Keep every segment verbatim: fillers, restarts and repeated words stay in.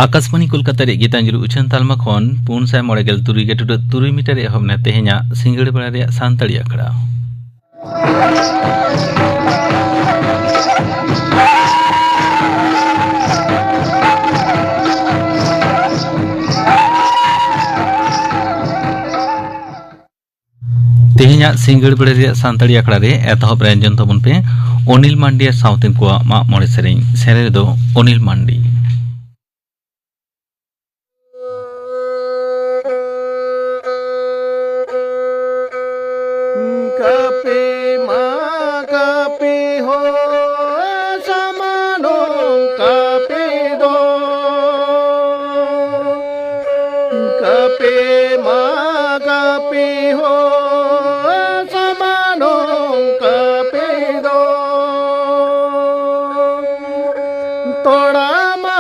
ᱟᱠᱟᱥᱵᱟᱱᱤ ᱠᱳᱞᱠᱟᱛᱟ ᱨᱮᱭᱟᱜ ᱜᱤᱛᱟᱧᱡᱚᱞᱤ ᱩᱪᱷᱟᱹᱱ ᱛᱟᱞᱢᱟ ᱠᱷᱚᱱ ᱯᱩᱱ ᱥᱟᱭ ᱢᱚᱬᱮ ᱜᱮᱞ ᱛᱩᱨᱩᱭ ᱜᱮ ᱴᱩᱰᱟᱹᱜ ᱛᱩᱨᱩᱭ ᱢᱤᱴᱟᱨ ᱨᱮ ᱮᱦᱚᱵ ᱮᱱᱟ ᱛᱮᱦᱮᱧᱟᱜ ᱥᱤᱸᱜᱟᱹᱲ ᱵᱮᱲᱟ ᱨᱮᱭᱟᱜ ᱥᱟᱱᱛᱟᱲᱤ ᱟᱠᱷᱲᱟ᱾ ᱛᱮᱦᱮᱧᱟᱜ ᱥᱤᱸᱜᱟᱹᱲ ᱵᱮᱲᱟ ᱨᱮᱭᱟᱜ ᱥᱟᱱᱛᱟᱲᱤ ᱟᱠᱷᱲᱟ ᱨᱮ ᱮᱛᱚᱦᱚᱵ ᱨᱮ ᱟᱸᱡᱚᱢ ᱛᱟᱵᱚᱱ ᱯᱮ ᱚᱱᱤᱞ ᱢᱟᱱᱰᱤ ᱟᱨ ᱥᱟᱶᱛᱮᱱ ᱠᱚᱣᱟᱜ ᱢᱟᱜ ᱢᱚᱬᱮ ᱥᱮᱨᱮᱧ᱾ ᱥᱮᱨᱮᱧ ᱨᱮᱫᱚ ᱚᱱᱤᱞ ᱢᱟᱱᱰᱤ᱾ ᱠᱟᱹᱯᱤ ᱢᱟ ᱠᱟᱹᱯᱤ ᱦᱚ ᱥᱟᱢᱟᱱᱚ ᱠᱟᱹᱯᱤ ᱫᱚ᱾ ᱠᱟᱹᱯᱤ ᱢᱟ ᱠᱟᱹᱯᱤ ᱦᱚ ᱥᱟᱢᱟᱱᱚ ᱠᱟᱹᱯᱤ ᱫᱚ᱾ ᱛᱚᱲᱟ ᱢᱟ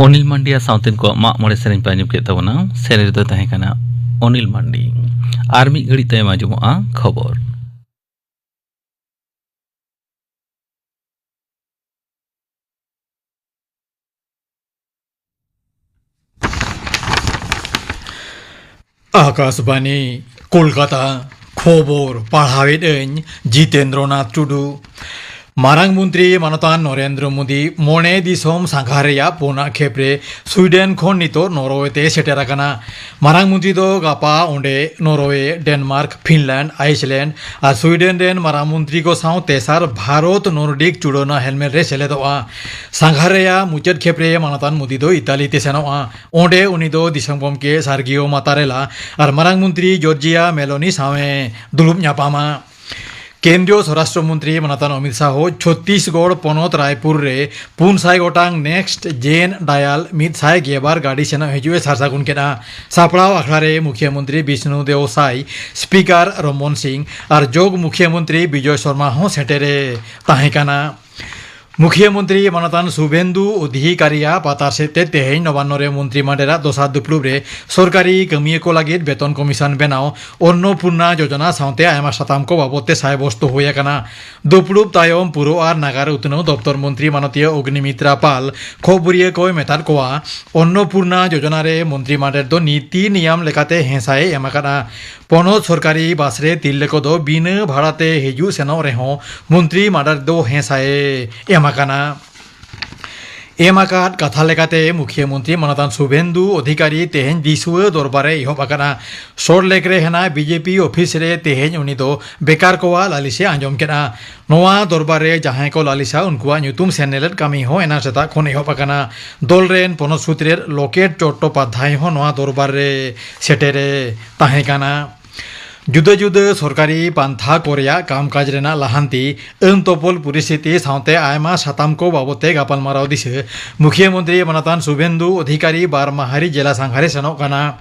ᱚᱱᱤᱞ ᱢᱟᱱᱰᱤᱭᱟ ᱥᱟᱶᱛᱮᱱ ᱠᱚᱣᱟᱜ ᱢᱟᱜ ᱢᱚᱬᱮ ᱥᱮᱨᱮᱧ ᱯᱮ ᱟᱸᱡᱚᱢ ᱠᱮᱫ ᱛᱟᱵᱚᱱᱟ᱾ ᱥᱮᱨᱮᱧ ᱨᱮᱫᱚᱭ ᱛᱟᱦᱮᱸ ᱠᱟᱱᱟ ᱚᱱᱤᱞ ᱢᱟᱱᱰᱤ᱾ ᱟᱨ ᱢᱤᱫ ᱜᱷᱟᱹᱲᱤᱡ ᱛᱟᱭᱚᱢ ᱟᱸᱡᱚᱢᱚᱜᱼᱟ ᱠᱷᱚᱵᱚᱨ᱾ ᱟᱠᱟᱥᱵᱟᱱᱤ, ᱠᱳᱞᱠᱟᱛᱟ᱾ ᱠᱷᱚᱵᱚᱨ ᱯᱟᱲᱦᱟᱣᱮᱫ ᱟᱹᱧ ᱡᱤᱛᱮᱱᱫᱨᱚᱱᱟᱛᱷ ᱴᱩᱰᱩ᱾ ᱢᱟᱨᱟᱝ ᱢᱚᱱᱛᱨᱤ ᱢᱟᱱᱚᱛᱟᱱ ᱱᱚᱨᱮᱱᱫᱨᱚ ᱢᱳᱫᱤ ᱢᱚᱬᱮ ᱫᱤᱥᱚᱢ ᱥᱟᱸᱜᱷᱟᱨ ᱨᱮᱭᱟᱜ ᱯᱩᱱᱟᱜ ᱠᱷᱮᱯ ᱨᱮ ᱥᱩᱭᱰᱮᱱ ᱠᱷᱚᱱ ᱱᱤᱛᱚᱜ ᱱᱚᱨᱣᱮ ᱛᱮ ᱥᱮᱴᱮᱨ ᱟᱠᱟᱱᱟ᱾ ᱢᱟᱨᱟᱝ ᱢᱚᱱᱛᱨᱤ ᱫᱚ ᱜᱟᱯᱟ ᱚᱸᱰᱮ ᱱᱚᱨᱣᱮ, ᱰᱮᱱᱢᱟᱨᱠ, ᱯᱷᱤᱱᱞᱮᱱᱰ, ᱟᱭᱤᱥᱞᱮᱱᱰ ᱟᱨ ᱥᱩᱭᱰᱮᱱ ᱨᱮᱱ ᱢᱟᱨᱟᱝ ᱢᱚᱱᱛᱨᱤ ᱠᱚ ᱥᱟᱶ ᱛᱮᱥᱟᱨ ᱵᱷᱟᱨᱚᱛ ᱱᱚᱨᱰᱤᱠ ᱪᱩᱲᱟᱹᱱᱟ ᱦᱮᱞᱢᱮᱴ ᱨᱮ ᱥᱮᱞᱮᱫᱚᱜᱼᱟ᱾ ᱥᱟᱸᱜᱷᱟᱨ ᱨᱮᱭᱟᱜ ᱢᱩᱪᱟᱹᱫ ᱠᱷᱮᱯ ᱨᱮ ᱢᱟᱱᱚᱛᱟᱱ ᱢᱳᱫᱤ ᱫᱚ ᱤᱛᱟᱞᱤ ᱛᱮ ᱥᱮᱱᱚᱜᱼᱟ᱾ ᱚᱸᱰᱮ ᱩᱱᱤ ᱫᱚ ᱫᱤᱥᱚᱢ ᱜᱚᱢᱠᱮ ᱥᱟᱨᱜᱤᱭᱳ ᱢᱟᱛᱟᱨᱮᱞᱟ ᱟᱨ ᱢᱟᱨᱟᱝ ᱢᱚᱱᱛᱨᱤ ᱡᱚᱨᱡᱤᱭᱟ ᱢᱮᱞᱳᱱᱤ ᱥᱟᱶ ᱮ ᱫᱩᱲᱩᱵ ᱧᱟᱯᱟᱢᱟ᱾ ᱠᱮᱱᱫᱨᱤᱭᱚ ᱥᱚᱨᱟᱥᱴᱨᱚ ᱢᱚᱱᱛᱨᱤ ᱢᱟᱱᱚᱛᱟᱱ ᱚᱢᱤᱛ ᱥᱟᱦᱚ ᱪᱷᱚᱛᱛᱤᱥᱜᱚᱲ ᱯᱚᱱᱚᱛ ᱨᱟᱭᱯᱩᱨ ᱨᱮ ᱯᱩᱱ ᱥᱟᱭ ᱜᱚᱴᱟᱝ ᱱᱮᱠᱥᱴ ᱡᱮᱱ ᱰᱟᱭᱟᱞ ᱢᱤᱫ ᱥᱟᱭ ᱜᱮᱞᱵᱟᱨ ᱜᱟᱹᱰᱤ ᱥᱮᱱᱚᱜ ᱦᱤᱡᱩᱜ ᱮ ᱥᱟᱨ ᱥᱟᱹᱜᱩᱱ ᱠᱮᱫᱼᱟ᱾ ᱥᱟᱯᱲᱟᱣ ᱟᱠᱷᱲᱟ ᱨᱮ ᱢᱩᱠᱷᱭᱟᱹ ᱢᱚᱱᱛᱨᱤ ᱵᱤᱥᱱᱩ ᱫᱮᱣ ᱥᱟᱭ, ᱥᱯᱤᱠᱟᱨ ᱨᱚᱢᱚᱱ ᱥᱤᱝ ᱟᱨ ᱡᱚᱜᱽ ᱢᱩᱠᱷᱭᱟᱹ ᱢᱚᱱᱛᱨᱤ ᱵᱤᱡᱚᱭ ᱥᱚᱨᱢᱟ ᱦᱚᱸ ᱥᱮᱴᱮᱨ ᱮ ᱛᱟᱦᱮᱸ ᱠᱟᱱᱟ᱾ ᱢᱩᱠᱷᱭᱟᱹ ᱢᱚᱱᱛᱨᱤ ᱢᱟᱱᱚᱛᱟᱱ ᱥᱩᱵᱷᱮᱱᱫᱩ ᱚᱫᱷᱤᱠᱟᱨᱤᱭᱟ ᱯᱟᱛᱟᱨ ᱥᱮᱫ ᱛᱮ ᱛᱮᱦᱮᱧ ᱱᱚᱵᱟᱱᱱᱚ ᱨᱮ ᱢᱚᱱᱛᱨᱤ ᱢᱟᱰᱮᱨᱟᱜ ᱫᱚᱥᱟᱨ ᱫᱩᱯᱲᱩᱵ ᱨᱮ ᱥᱚᱨᱠᱟᱨᱤ ᱠᱟᱹᱢᱤᱭᱟᱹ ᱠᱚ ᱞᱟᱹᱜᱤᱫ ᱵᱮᱛᱚᱱ ᱠᱚᱢᱤᱥᱚᱱ ᱵᱮᱱᱟᱣ, ᱚᱱᱱᱚᱯᱩᱨᱱᱟ ᱡᱳᱡᱚᱱᱟ ᱥᱟᱶᱛᱮ ᱟᱭᱢᱟ ᱥᱟᱛᱟᱢ ᱠᱚ ᱵᱟᱵᱚᱫ ᱛᱮ ᱥᱟᱭ ᱵᱚᱥᱛᱩ ᱦᱩᱭ ᱟᱠᱟᱱᱟ᱾ ᱫᱩᱯᱲᱩᱵ ᱛᱟᱭᱚᱢ ᱯᱩᱨᱟᱹ ᱟᱨ ᱱᱟᱜᱟᱨ ᱩᱛᱱᱟᱹᱣ ᱫᱚᱯᱛᱚᱨ ᱢᱚᱱᱛᱨᱤ ᱢᱟᱱᱚᱛᱤᱭᱟᱹ ᱚᱜᱽᱱᱤᱢᱤᱛᱨᱟ ᱯᱟᱞ ᱠᱷᱚᱵᱚᱨᱤᱭᱟᱹ ᱠᱚᱭ ᱢᱮᱛᱟᱫ ᱠᱚᱣᱟ, ᱚᱱᱱᱚᱯᱩᱨᱱᱟ ᱡᱳᱡᱚᱱᱟ ᱨᱮ ᱢᱚᱱᱛᱨᱤ ᱢᱟᱰᱮᱨ ᱫᱚ ᱱᱤᱛᱤ ᱱᱤᱭᱟᱢ ᱞᱮᱠᱟᱛᱮ ᱦᱮᱸᱥᱟᱭᱮ ᱮᱢ ᱟᱠᱟᱫᱼᱟ᱾ ᱯᱚᱱᱚᱛ ᱥᱚᱨᱠᱟᱨᱤ ᱵᱟᱥ ᱨᱮ ᱛᱤᱨᱞᱟᱹ ᱠᱚᱫᱚ ᱵᱤᱱᱟᱹ ᱵᱷᱟᱲᱟ ᱛᱮ ᱦᱤᱡᱩᱜ ᱥᱮᱱᱚᱜ ᱨᱮᱦᱚᱸ ᱢᱚᱱᱛᱨᱤ ᱢᱟᱰᱮᱨ ᱫᱚ ᱦᱮᱸᱥᱟᱭᱮ ᱮᱢ ᱟᱠᱟᱱᱟ᱾ ᱮᱢ ᱟᱠᱟᱫ ᱠᱟᱛᱷᱟ ᱞᱮᱠᱟᱛᱮ ᱢᱩᱠᱷᱭᱟᱹ ᱢᱚᱱᱛᱨᱤ ᱢᱟᱱᱚᱛᱟᱱ ᱥᱩᱵᱷᱮᱱᱫᱩ ᱚᱫᱷᱤᱠᱟᱨᱤ ᱛᱮᱦᱮᱧ ᱫᱤᱥᱩᱣᱟᱹ ᱫᱚᱨᱵᱟᱨ ᱮ ᱮᱦᱚᱵ ᱟᱠᱟᱫᱼᱟ᱾ ᱥᱚᱞᱴ ᱞᱮᱠ ᱨᱮ ᱦᱮᱱᱟᱜ ᱵᱤᱡᱮᱯᱤ ᱚᱯᱷᱤᱥ ᱨᱮ ᱛᱮᱦᱮᱧ ᱩᱱᱤ ᱫᱚ ᱵᱮᱠᱟᱨ ᱠᱚᱣᱟᱜ ᱞᱟᱹᱞᱤᱥ ᱮ ᱟᱸᱡᱚᱢ ᱠᱮᱫᱼᱟ᱾ ᱱᱚᱣᱟ ᱫᱚᱨᱵᱟᱨ ᱨᱮ ᱡᱟᱦᱟᱸᱭ ᱠᱚ ᱞᱟᱹᱞᱤᱥᱟ, ᱩᱱᱠᱩᱣᱟᱜ ᱧᱩᱛᱩᱢ ᱥᱮᱱᱮᱞᱮᱫ ᱠᱟᱹᱢᱤ ᱦᱚᱸ ᱮᱱᱟᱝ ᱥᱮᱛᱟᱜ ᱠᱷᱚᱱ ᱮᱦᱚᱵ ᱟᱠᱟᱱᱟ᱾ ᱫᱚᱞ ᱨᱮᱱ ᱯᱚᱱᱚᱛ ᱥᱩᱛᱨᱮᱫ ᱞᱚᱠᱮᱴ ᱪᱚᱴᱴᱳᱯᱟᱫᱽᱫᱷᱟᱭ ᱦᱚᱸ ᱱᱚᱣᱟ ᱫᱚᱨᱵᱟᱨ ᱨᱮ ᱥᱮᱴᱮᱨ ᱮ ᱛᱟᱦᱮᱸ ᱠᱟᱱᱟ᱾ ᱡᱩᱫᱟᱹ ᱡᱩᱫᱟᱹ ᱥᱚᱨᱠᱟᱨᱤ ᱯᱟᱱᱛᱷᱟ ᱠᱚ ᱨᱮᱭᱟᱜ ᱠᱟᱢᱠᱟᱡᱽ ᱨᱮᱱᱟᱜ ᱞᱟᱦᱟᱱᱛᱤ, ᱟᱹᱱ ᱛᱚᱯᱚᱞ ᱯᱚᱨᱤᱥᱛᱷᱤᱛᱤ ᱥᱟᱶᱛᱮ ᱟᱭᱢᱟ ᱥᱟᱛᱟᱢ ᱠᱚ ᱵᱟᱵᱚᱛ ᱛᱮ ᱜᱟᱯᱟᱞᱢᱟᱨᱟᱣ ᱫᱤᱥᱟᱹ᱾ ᱢᱩᱠᱷᱭᱟᱹ ᱢᱚᱱᱛᱨᱤ ᱢᱟᱱᱚᱛᱟᱱ ᱥᱩᱵᱷᱮᱱᱫᱩ ᱚᱫᱷᱤᱠᱟᱨᱤ ᱵᱟᱨ ᱢᱟᱦᱟᱨᱤ ᱡᱮᱞᱟ ᱥᱟᱸᱜᱷᱟᱨᱮ ᱥᱮᱱᱚᱜ ᱠᱟᱱᱟ᱾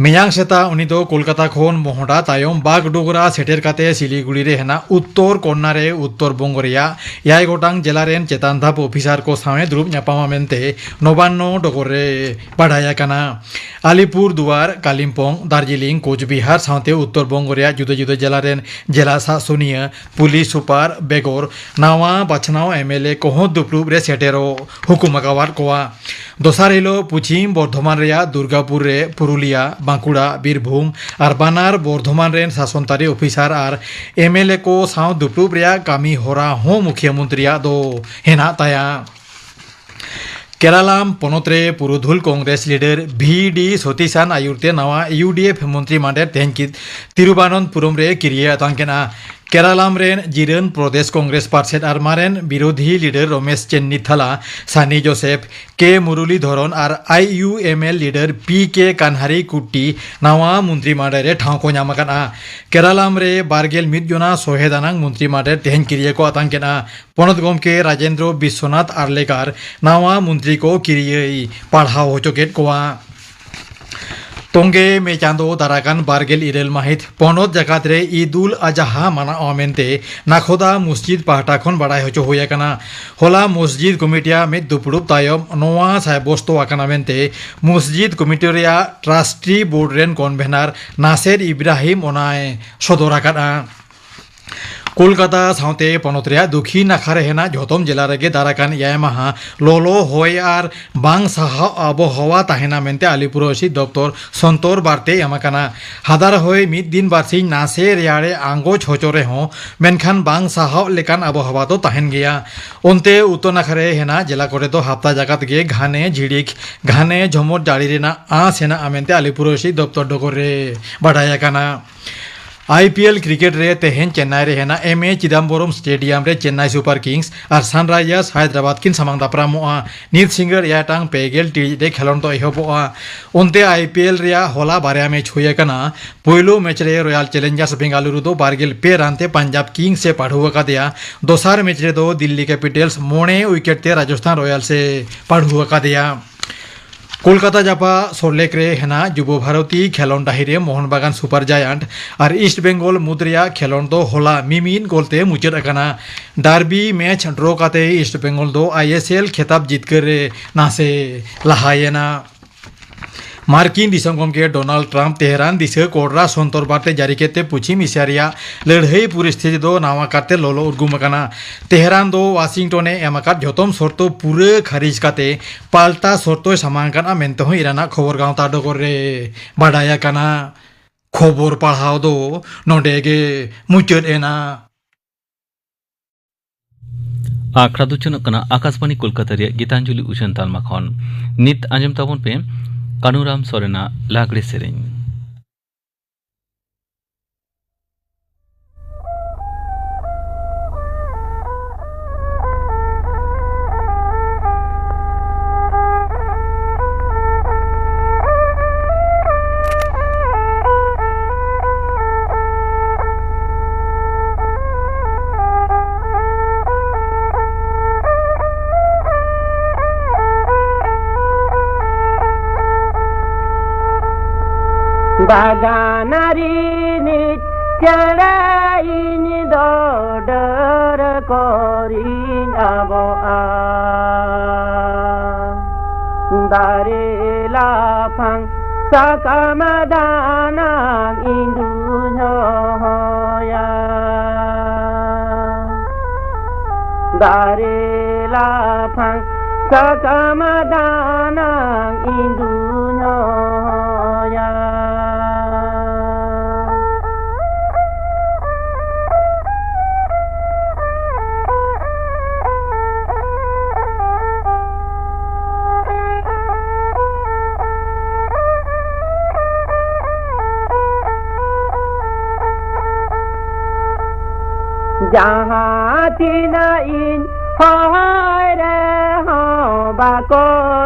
ᱢᱮᱭᱟᱝ ᱥᱮᱛᱟᱜ ᱩᱱᱤ ᱫᱚ ᱠᱳᱞᱠᱟᱛᱟ ᱠᱷᱚᱱ ᱢᱚᱦᱰᱟ ᱛᱟᱭᱚᱢ ᱵᱟᱜᱰᱳᱜᱨᱟ ᱥᱮᱴᱮᱨ ᱠᱟᱛᱮ ᱥᱤᱞᱤᱜᱩᱲᱤ ᱨᱮ ᱦᱮᱱᱟᱜ ᱩᱛᱛᱚᱨ ᱠᱚᱱᱱᱟ ᱨᱮ ᱩᱛᱛᱚᱨ ᱵᱚᱝᱜᱚ ᱨᱮᱭᱟᱜ ᱮᱭᱟᱭ ᱜᱚᱴᱟᱝ ᱡᱮᱞᱟ ᱨᱮᱱ ᱪᱮᱛᱟᱱ ᱫᱷᱟᱯ ᱚᱯᱷᱤᱥᱟᱨ ᱠᱚ ᱥᱟᱶ ᱮ ᱫᱩᱲᱩᱵ ᱧᱟᱯᱟᱢᱟ ᱢᱮᱱᱛᱮ ᱱᱚᱵᱟᱱᱱᱚ ᱰᱚᱜᱚᱨ ᱨᱮ ᱵᱟᱰᱟᱭ ᱟᱠᱟᱱᱟ᱾ ᱟᱞᱤᱯᱩᱨ ᱫᱩᱣᱟᱨ, ᱠᱟᱞᱤᱢᱯᱚᱝ, ᱫᱟᱨᱡᱤᱞᱤᱝ, ᱠᱳᱪᱵᱤᱦᱟᱨ ᱥᱟᱶᱛᱮ ᱩᱛᱛᱚᱨ ᱵᱚᱝᱜᱚ ᱨᱮᱭᱟᱜ ᱡᱩᱫᱟᱹ ᱡᱩᱫᱟᱹ ᱡᱮᱞᱟ ᱨᱮᱱ ᱡᱮᱞᱟ ᱥᱟᱥᱚᱱᱤᱭᱟᱹ, ᱯᱩᱞᱤᱥ ᱥᱩᱯᱟᱨ ᱵᱮᱜᱚᱨ ᱱᱟᱣᱟ ᱵᱟᱪᱷᱱᱟᱣ ᱮᱢ ᱮᱞ ᱮ ᱠᱚᱦᱚᱸ ᱫᱩᱯᱲᱩᱵ ᱨᱮ ᱥᱮᱴᱮᱨᱚᱜ ᱦᱩᱠᱩᱢ ᱟᱠᱟᱣᱟᱫ ᱠᱚᱣᱟ᱾ ᱫᱚᱥᱟᱨ ᱦᱤᱞᱳᱜ ᱯᱚᱪᱷᱤᱢ ᱵᱚᱨᱫᱷᱚᱢᱟᱱ ᱨᱮᱭᱟᱜ ᱫᱩᱨᱜᱟᱯᱩᱨ ᱨᱮ ᱯᱩᱨᱩᱞᱤᱭᱟ, ᱵᱟᱸᱠᱩᱲᱟ, ᱵᱤᱨᱵᱷᱩᱢ ᱟᱨ ᱵᱟᱱᱟᱨ ᱵᱚᱨᱫᱷᱚᱢᱟᱱ ᱨᱮᱱ ᱥᱟᱥᱚᱱᱛᱟᱨᱤ officer R M L A ᱠᱚ ᱥᱟᱶ ᱫᱩᱯᱲᱩᱵ ᱨᱮᱭᱟᱜ ᱠᱟᱹᱢᱤ ᱦᱚᱨᱟ ᱦᱚᱸ ᱢᱩᱠᱷᱤᱭᱟᱹ ᱢᱚᱱᱛᱨᱤᱭᱟᱜ ᱫᱚ ᱦᱮᱱᱟᱜ ᱛᱟᱭᱟ᱾ ᱠᱮᱨᱟᱞᱟᱢ ᱯᱚᱱᱚᱛ ᱨᱮ ᱯᱩᱨᱩᱫᱷᱩᱞ ᱠᱚᱝᱜᱨᱮᱥ ᱞᱤᱰᱟᱨ ᱵᱷᱤ ᱰᱤ ᱥᱚᱛᱤᱥᱟᱱ ᱟᱭᱩᱨ ᱛᱮ ᱱᱟᱣᱟ ᱭᱩ ᱰᱤ ᱮᱯᱷ ᱢᱚᱱᱛᱨᱤ ᱢᱟᱰᱮᱨ ᱛᱮᱦᱮᱧ ᱠᱤ ᱛᱤᱨᱩᱵᱟᱱᱚᱱᱛᱯᱩᱨᱚᱢ ᱨᱮ ᱠᱤᱨᱤᱭᱟᱹ ᱟᱛᱟᱝ ᱠᱮᱫᱼᱟ᱾ ᱠᱮᱨᱟᱞᱟᱢ ᱨᱮᱱ ᱡᱤᱨᱟᱹᱱ ᱯᱨᱚᱫᱮᱥ ᱠᱚᱝᱜᱨᱮᱥ ᱯᱟᱨᱥᱮᱛ ᱟᱨ ᱢᱟᱨᱮᱱ ᱵᱤᱨᱳᱫᱷᱤ ᱞᱤᱰᱟᱨ ᱨᱚᱢᱮᱥ ᱪᱮᱱᱱᱤᱛᱷᱟᱞᱟ, ᱥᱟᱱᱤ ᱡᱳᱥᱮᱯᱷ, ᱠᱮ ᱢᱩᱨᱩᱞᱤᱫᱷᱚᱨᱚᱱ ᱟᱨ I U M L leader P K Kunhalikutty ᱱᱟᱣᱟ ᱢᱚᱱᱛᱨᱤ ᱢᱟᱰᱮᱨ ᱨᱮ ᱴᱷᱟᱶ ᱠᱚ ᱧᱟᱢ ᱟᱠᱟᱫᱼᱟ᱾ ᱠᱮᱨᱟᱞᱟᱢ ᱨᱮ ᱵᱟᱨᱜᱮᱞ ᱢᱤᱫ ᱡᱚᱱᱟ ᱥᱚᱦᱮᱫ ᱟᱱᱟᱝ ᱢᱚᱱᱛᱨᱤ ᱢᱟᱰᱮᱨ ᱛᱮᱦᱮᱧ ᱠᱤᱨᱤᱭᱟᱹ ᱠᱚ ᱟᱛᱟᱝ ᱠᱮᱫᱼᱟ᱾ ᱯᱚᱱᱚᱛ ᱜᱚᱢᱠᱮ ᱨᱟᱡᱮᱱᱫᱨᱚ ᱵᱤᱥᱥᱚᱱᱟᱛᱷ ᱟᱨᱞᱮᱠᱟᱨ ᱱᱟᱣᱟ ᱢᱚᱱᱛᱨᱤ ᱠᱚ ᱠᱤᱨᱤᱭᱟᱹᱭ ᱯᱟᱲᱦᱟᱣ ᱦᱚᱪᱚ ᱠᱮᱫ ᱠᱚᱣᱟ᱾ ᱛᱚᱝᱜᱮ ᱢᱮ ᱪᱟᱸᱫᱚ ᱫᱟᱨᱟᱠᱟᱱ ᱵᱟᱨᱜᱮᱞ ᱤᱨᱟᱹᱞ ᱢᱟᱹᱦᱤᱛ ᱯᱚᱱᱚᱛ ᱡᱟᱠᱟᱛ ᱨᱮ ᱤᱫᱩᱞ ᱟᱡᱟᱦᱟ ᱢᱟᱱᱟᱣ ᱢᱮᱱᱛᱮ ᱱᱟᱠᱷᱚᱫᱟ ᱢᱚᱥᱡᱤᱫ ᱯᱟᱦᱴᱟ ᱠᱷᱚᱱ ᱵᱟᱲᱟᱭ ᱦᱚᱪᱚ ᱦᱩᱭ ᱟᱠᱟᱱᱟ᱾ ᱦᱚᱞᱟ ᱢᱚᱥᱡᱤᱫ ᱠᱚᱢᱤᱴᱤᱭᱟᱜ ᱢᱤᱫ ᱫᱩᱯᱲᱩᱵ ᱛᱟᱭᱚᱢ ᱱᱚᱣᱟ ᱥᱟᱭᱵᱚᱥᱛᱚ ᱟᱠᱟᱱᱟ ᱢᱮᱱᱛᱮ ᱢᱚᱥᱡᱤᱫ ᱠᱚᱢᱤᱴᱤ ᱨᱮᱭᱟᱜ ᱴᱨᱟᱥᱴᱤ ᱵᱳᱨᱰ ᱨᱮᱱ ᱠᱚᱱᱵᱷᱮᱱᱟᱨ ᱱᱟᱥᱮᱨ ᱤᱵᱨᱟᱦᱤᱢ ᱚᱱᱟᱭ ᱥᱚᱫᱚᱨ ᱟᱠᱟᱫᱼᱟ᱾ ᱠᱳᱞᱠᱟᱛᱟ ᱥᱟᱶᱛᱮ ᱯᱚᱱᱚᱛ ᱨᱮᱭᱟᱜ ᱫᱚᱠᱷᱤᱱ ᱱᱟᱠᱷᱟ ᱨᱮ ᱦᱮᱱᱟᱜ ᱡᱷᱚᱛᱚᱢ ᱡᱮᱞᱟ ᱨᱮᱜᱮ ᱫᱟᱨᱟᱠᱟᱱ ᱮᱭᱟᱭ ᱢᱟᱦᱟ ᱞᱚᱞᱚ ᱦᱚᱭ ᱟᱨ ᱵᱟᱝ ᱥᱟᱦᱟᱣ ᱟᱵᱚᱦᱟᱣᱟ ᱛᱟᱦᱮᱱᱟ ᱢᱮᱱᱛᱮ ᱟᱞᱤᱯᱩᱨ ᱦᱚᱭᱦᱤᱸᱥᱤᱫ ᱫᱚᱯᱛᱚᱨ ᱥᱚᱱᱛᱚᱨ ᱵᱟᱨᱛᱮ ᱮᱢ ᱟᱠᱟᱱᱟ᱾ ᱦᱟᱫᱟᱨ ᱦᱚᱭ ᱢᱤᱫ ᱫᱤᱱ ᱵᱟᱨᱥᱤᱧ ᱱᱟᱥᱮ ᱨᱮᱭᱟᱲᱮ ᱟᱸᱜᱚᱪ ᱦᱚᱪᱚ ᱨᱮᱦᱚᱸ, ᱢᱮᱱᱠᱷᱟᱱ ᱵᱟᱝ ᱥᱟᱦᱟᱣ ᱞᱮᱠᱟᱱ ᱟᱵᱚᱦᱟᱣᱟ ᱫᱚ ᱛᱟᱦᱮᱱ ᱜᱮᱭᱟ᱾ ᱚᱱᱛᱮ ᱩᱛᱛᱚᱨ ᱱᱟᱠᱷᱟ ᱨᱮ ᱦᱮᱱᱟᱜ ᱡᱮᱞᱟ ᱠᱚᱨᱮ ᱫᱚ ᱦᱟᱯᱛᱟ ᱡᱟᱠᱟᱛ ᱜᱮ ᱜᱷᱟᱱᱮ ᱡᱷᱤᱲᱤᱠ ᱜᱷᱟᱱᱮ ᱡᱷᱚᱢᱚᱨ ᱡᱟᱹᱲᱤ ᱨᱮᱱᱟᱜ ᱟᱸᱥ ᱦᱮᱱᱟᱜᱼᱟ ᱢᱮᱱᱛᱮ ᱟᱞᱤᱯᱩᱨ ᱦᱚᱭᱦᱤᱸᱥᱤᱫ ᱫᱚᱯᱛᱚᱨ ᱰᱚᱜᱚᱨ ᱨᱮ ᱵᱟᱰᱟᱭ ᱟᱠᱟᱱᱟ᱾ ᱟᱭ ᱯᱤ ᱮᱞ ᱠᱨᱤᱠᱮᱴ ᱨᱮ ᱛᱮᱦᱮᱧ ᱪᱮᱱᱱᱟᱭ ᱨᱮ ᱦᱮᱱᱟᱜ ᱮᱢ ᱮ ᱪᱤᱫᱟᱢᱵᱚᱨᱚᱢ ᱥᱴᱮᱰᱤᱭᱟᱢ ᱨᱮ ᱪᱮᱱᱱᱟᱭ ᱥᱩᱯᱟᱨ ᱠᱤᱝᱥ ᱟᱨ ᱥᱟᱱᱨᱟᱭᱡᱟᱨᱥ ᱦᱟᱭᱫᱨᱟᱵᱟᱫᱽ ᱠᱤᱱ ᱥᱟᱢᱟᱝ ᱫᱟᱯᱨᱟᱢᱚᱜᱼᱟ᱾ ᱱᱤᱛ ᱥᱤᱸᱜᱟᱹᱲ ᱮᱭᱟᱭ ᱴᱟᱲᱟᱝ ᱯᱮ ᱜᱮᱞ ᱴᱤᱲᱤᱡ ᱨᱮ ᱠᱷᱮᱞᱳᱸᱰ ᱫᱚ ᱮᱦᱚᱵᱚᱜᱼᱟ᱾ ᱚᱱᱛᱮ ᱟᱭ ᱯᱤ ᱮᱞ ᱨᱮᱭᱟᱜ ᱦᱚᱞᱟ ᱵᱟᱨᱭᱟ ᱢᱮᱪ ᱦᱩᱭ ᱟᱠᱟᱱᱟ᱾ ᱯᱳᱭᱞᱳ ᱢᱮᱪ ᱨᱮ ᱨᱚᱭᱟᱞ ᱪᱮᱞᱮᱧᱡᱟᱨᱥ ᱵᱮᱝᱜᱟᱞᱩᱨᱩ ᱫᱚ ᱵᱟᱨ ᱜᱮᱞ ᱯᱮ ᱨᱟᱱ ᱛᱮ ᱯᱟᱧᱡᱟᱵᱽ ᱠᱤᱝᱥ ᱮ ᱯᱟᱹᱰᱷᱩ ᱟᱠᱟᱫᱮᱭᱟ᱾ ᱫᱚᱥᱟᱨ ᱢᱮᱪ ᱨᱮᱫᱚ ᱫᱤᱞᱞᱤ ᱠᱮᱯᱤᱴᱟᱞᱥ ᱢᱚᱬᱮ ᱩᱭᱠᱮᱴ ᱛᱮ ᱨᱟᱡᱚᱥᱛᱷᱟᱱ ᱨᱚᱭᱟᱞᱥ ᱮ ᱯᱟᱹᱰᱷᱩ ᱟᱠᱟᱫᱮᱭᱟ᱾ ᱠᱳᱞᱠᱟᱛᱟ ᱡᱟᱯᱟᱜ ᱥᱚᱞᱴ ᱞᱮᱠ ᱨᱮ ᱦᱮᱱᱟᱜ ᱡᱩᱵᱚ ᱵᱷᱟᱨᱚᱛᱤ ᱠᱷᱮᱞᱚᱸᱰ ᱰᱟᱹᱦᱤ ᱨᱮ ᱢᱳᱦᱚᱱ ᱵᱟᱜᱟᱱ ᱥᱩᱯᱟᱨ ᱡᱟᱭᱟᱱᱴ ᱟᱨ ᱤᱥᱴ ᱵᱮᱝᱜᱚᱞ ᱢᱩᱫᱽ ᱨᱮᱭᱟᱜ ᱠᱷᱮᱞᱚᱸᱰ ᱫᱚ ᱦᱚᱞᱟ ᱢᱤᱢᱤᱫ ᱜᱳᱞ ᱛᱮ ᱢᱩᱪᱟᱹᱫ ᱟᱠᱟᱱᱟ᱾ ᱰᱟᱨᱵᱤ ᱢᱮᱪ ᱰᱨᱚ ᱠᱟᱛᱮ ᱤᱥᱴ ᱵᱮᱝᱜᱚᱞ ᱫᱚ ᱟᱭ ᱮᱥ ᱮᱞ ᱠᱷᱮᱛᱟᱵ ᱡᱤᱛᱠᱟᱹᱨ ᱨᱮ ᱱᱟᱥᱮ ᱞᱟᱦᱟᱭᱮᱱᱟ᱾ ᱢᱟᱨᱠᱤᱱ ᱫᱤᱥᱚᱢ ᱜᱚᱢᱠᱮ ᱰᱳᱱᱟᱞᱰ ᱴᱨᱟᱢᱯ ᱛᱮᱦᱮᱨᱟᱱ ᱫᱤᱥᱟᱹ ᱠᱚᱰᱨᱟ ᱥᱚᱱᱛᱚᱨ ᱵᱟᱨᱛᱮ ᱡᱟᱹᱨᱤ ᱠᱮᱫ ᱛᱮ ᱯᱚᱪᱷᱤᱢ ᱮᱥᱤᱭᱟ ᱨᱮᱭᱟᱜ ᱞᱟᱹᱲᱦᱟᱹᱭ ᱯᱚᱨᱤᱥᱛᱷᱤᱛᱤ ᱫᱚ ᱱᱟᱣᱟ ᱠᱟᱨᱛᱮ ᱞᱚᱞᱚ ᱩᱨᱜᱩᱢ ᱟᱠᱟᱱᱟ᱾ ᱛᱮᱦᱮᱨᱟᱱ ᱫᱚ ᱣᱟᱥᱤᱝᱴᱚᱱ ᱮ ᱮᱢ ᱟᱠᱟᱫ ᱡᱷᱚᱛᱚᱢ ᱥᱚᱨᱛᱚ ᱯᱩᱨᱟᱹ ᱠᱷᱟᱹᱨᱤᱡ ᱠᱟᱛᱮ ᱯᱟᱞᱴᱟ ᱥᱚᱨᱛᱚᱭ ᱥᱟᱢᱟᱝ ᱟᱠᱟᱫᱼᱟ ᱢᱮᱱᱛᱮ ᱦᱚᱸ ᱤᱨᱟᱱᱟᱜ ᱠᱷᱚᱵᱚᱨ ᱜᱟᱶᱛᱟ ᱰᱚᱜᱚᱨ ᱨᱮ ᱵᱟᱰᱟᱭ ᱟᱠᱟᱱᱟ᱾ ᱠᱷᱚᱵᱚᱨ ᱯᱟᱲᱦᱟᱣ ᱫᱚ ᱱᱚᱰᱮ ᱜᱮ ᱢᱩᱪᱟᱹᱫ ᱮᱱᱟ᱾ ᱟᱠᱷᱲᱟ ᱫᱚ ᱪᱚᱱᱚᱜ ᱠᱟᱱᱟ ᱟᱠᱟᱥᱵᱟᱬᱤ ᱠᱳᱞᱠᱟᱛᱟ ᱨᱮᱭᱟᱜ ᱜᱤᱛᱟᱧᱡᱚᱞᱤ ᱩᱪᱷᱟᱹᱱ ᱛᱟᱞᱢᱟ ᱠᱷᱚᱱ᱾ ᱱᱤᱛ ᱟᱸᱡᱚᱢ ᱛᱟᱵᱚᱱ ᱯᱮ ᱠᱟᱱᱩᱨᱟᱢ ᱥᱚᱨᱮᱱᱟᱜ ᱞᱟᱜᱽᱲᱮ ᱥᱮᱨᱮᱧ᱾ ᱵᱟᱜᱟᱱ ᱨᱤᱱᱤᱡ ᱪᱮᱬᱮ ᱤᱧ ᱫᱚ ᱰᱟᱹᱨ ᱠᱚᱨᱤᱧ ᱟᱵᱚᱜᱼᱟ᱾ ᱫᱟᱨᱮ ᱞᱟᱯᱷᱟᱝ ᱥᱟᱠᱟᱢ ᱫᱟᱱᱟᱝ ᱤᱧ ᱫᱩᱧ ᱦᱚᱦᱚᱭᱟ᱾ ᱫᱟᱨᱮ ᱞᱟᱯᱷᱟᱝ ᱥᱟᱠᱟᱢ ᱫᱟᱱᱟᱝ ᱤᱧ ᱫᱩᱧ ᱦᱚᱦᱚᱭᱟ᱾ ᱡᱟᱦᱟᱸ ᱛᱤᱱᱟᱹᱜ ᱤᱧ ᱦᱚᱦᱚᱭ ᱨᱮᱦᱚᱸ ᱵᱟᱠᱚ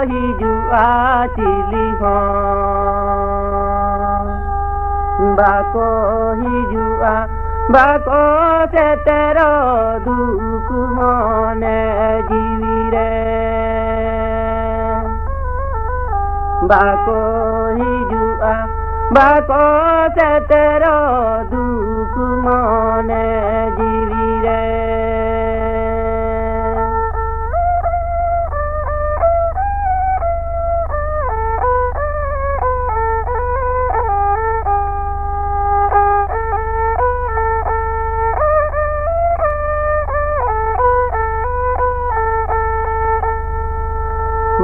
ᱦᱤᱡᱩᱜᱼᱟ ᱪᱤᱞᱤ ᱦᱚᱸ᱾ ᱵᱟᱠᱚ ᱦᱤᱡᱩᱜᱼᱟ, ᱵᱟᱠᱚ ᱥᱮᱴᱮᱨᱚᱜ ᱫᱩᱠ ᱢᱚᱱᱮ ᱡᱤᱣᱤ ᱨᱮ᱾ ᱵᱟᱠᱚ ᱦᱤᱡᱩᱜᱼᱟ, ᱵᱟᱠᱚ ᱥᱮᱴᱮᱨᱚᱜ ᱫᱩᱠ ᱢᱚᱱᱮ ᱡᱤᱣᱤ ᱨᱮ᱾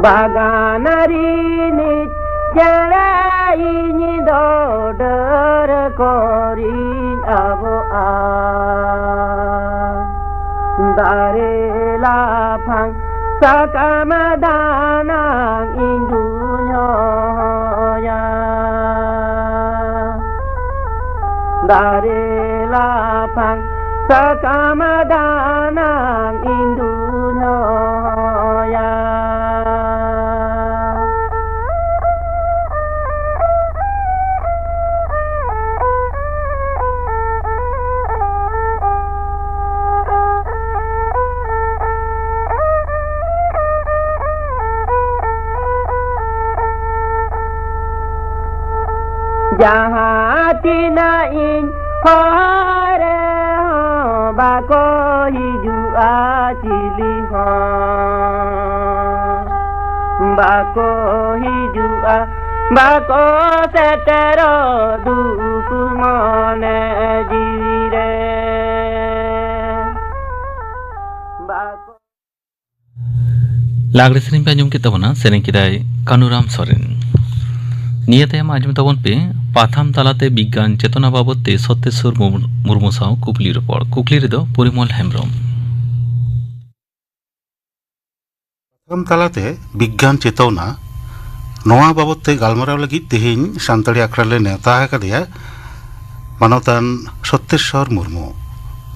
ᱵᱟᱜᱟᱱ ᱨᱤᱱᱤᱡ ᱪᱮᱬᱮ ᱤᱧ ᱫᱚ ᱰᱟᱹᱨ ᱠᱚᱨᱤᱧ ᱟᱵᱚᱜᱼᱟ᱾ ᱫᱟᱨᱮ ᱞᱟᱯᱷᱟᱝ ᱥᱟᱠᱟᱢ ᱫᱟᱱᱟᱝ ᱤᱧ ᱫᱩᱧ ᱦᱚᱦᱚᱭᱟ᱾ ᱫᱟᱨᱮ ᱞᱟᱯᱷᱟᱝ ᱥᱟᱠᱟᱢ ᱫᱟᱱᱟᱝ ᱤᱧ ᱫᱩᱧ ᱦᱚᱦᱚᱭᱟ᱾ ᱡᱟᱦᱟᱸ ᱛᱤᱱᱟᱹᱜ ᱤᱧ ᱦᱚᱦᱚ ᱨᱮᱦᱚᱸ ᱵᱟᱠᱚ ᱦᱤᱡᱩᱜᱼᱟ ᱪᱤᱞᱤ ᱦᱚᱸ᱾ ᱵᱟᱠᱚ ᱦᱤᱡᱩᱜᱼᱟ, ᱵᱟᱠᱚ ᱥᱮᱴᱮᱨᱚᱜ ᱫᱩᱠ ᱢᱚᱱᱮ ᱡᱤᱣᱤ ᱨᱮ᱾ ᱵᱟᱠᱚ ᱞᱟᱜᱽᱲᱮ ᱥᱮᱨᱮᱧ ᱯᱮ ᱟᱸᱡᱚᱢ ᱠᱮᱫ ᱛᱟᱵᱚᱱᱟ, ᱥᱮᱨᱮᱧ ᱠᱮᱫᱟᱭ ᱠᱟᱹᱱᱩᱨᱟᱢ ᱥᱚᱨᱮᱱ᱾ ᱱᱤᱭᱟᱹ ᱛᱟᱭᱚᱢ ᱟᱸᱡᱚᱢ ᱛᱟᱵᱚᱱ ᱯᱮ ᱯᱟᱛᱷᱟᱢ ᱛᱟᱞᱟᱛᱮ ᱵᱤᱜᱽᱜᱟᱱ ᱪᱮᱛᱚᱱᱟ ᱵᱟᱵᱚᱛ ᱛᱮ ᱥᱚᱛᱮᱥᱣᱚᱨ ᱢᱩᱨ-, ᱢᱩᱨᱢᱩ ᱥᱟᱶ ᱠᱩᱠᱞᱤ ᱨᱚᱯᱚᱲ᱾ ᱠᱩᱠᱞᱤ ᱨᱮᱫᱚ ᱯᱚᱨᱤᱢᱚᱞ ᱦᱮᱢᱵᱨᱚᱢ᱾ ᱯᱟᱛᱷᱟᱢ ᱛᱟᱞᱟᱛᱮ ᱵᱤᱜᱽᱜᱟᱱ ᱪᱮᱛᱚᱱᱟ, ᱱᱚᱣᱟ ᱵᱟᱵᱚᱛ ᱛᱮ ᱜᱟᱞᱢᱟᱨᱟᱣ ᱞᱟᱹᱜᱤᱫ ᱛᱮᱦᱮᱧ ᱥᱟᱱᱛᱟᱲᱤ ᱟᱠᱷᱲᱟ ᱞᱮ ᱱᱮᱣᱛᱟ ᱟᱠᱟᱫᱮᱭᱟ ᱢᱟᱱᱚᱛᱟᱱ ᱥᱚᱛᱮᱥᱣᱚᱨ ᱢᱩᱨᱢᱩ᱾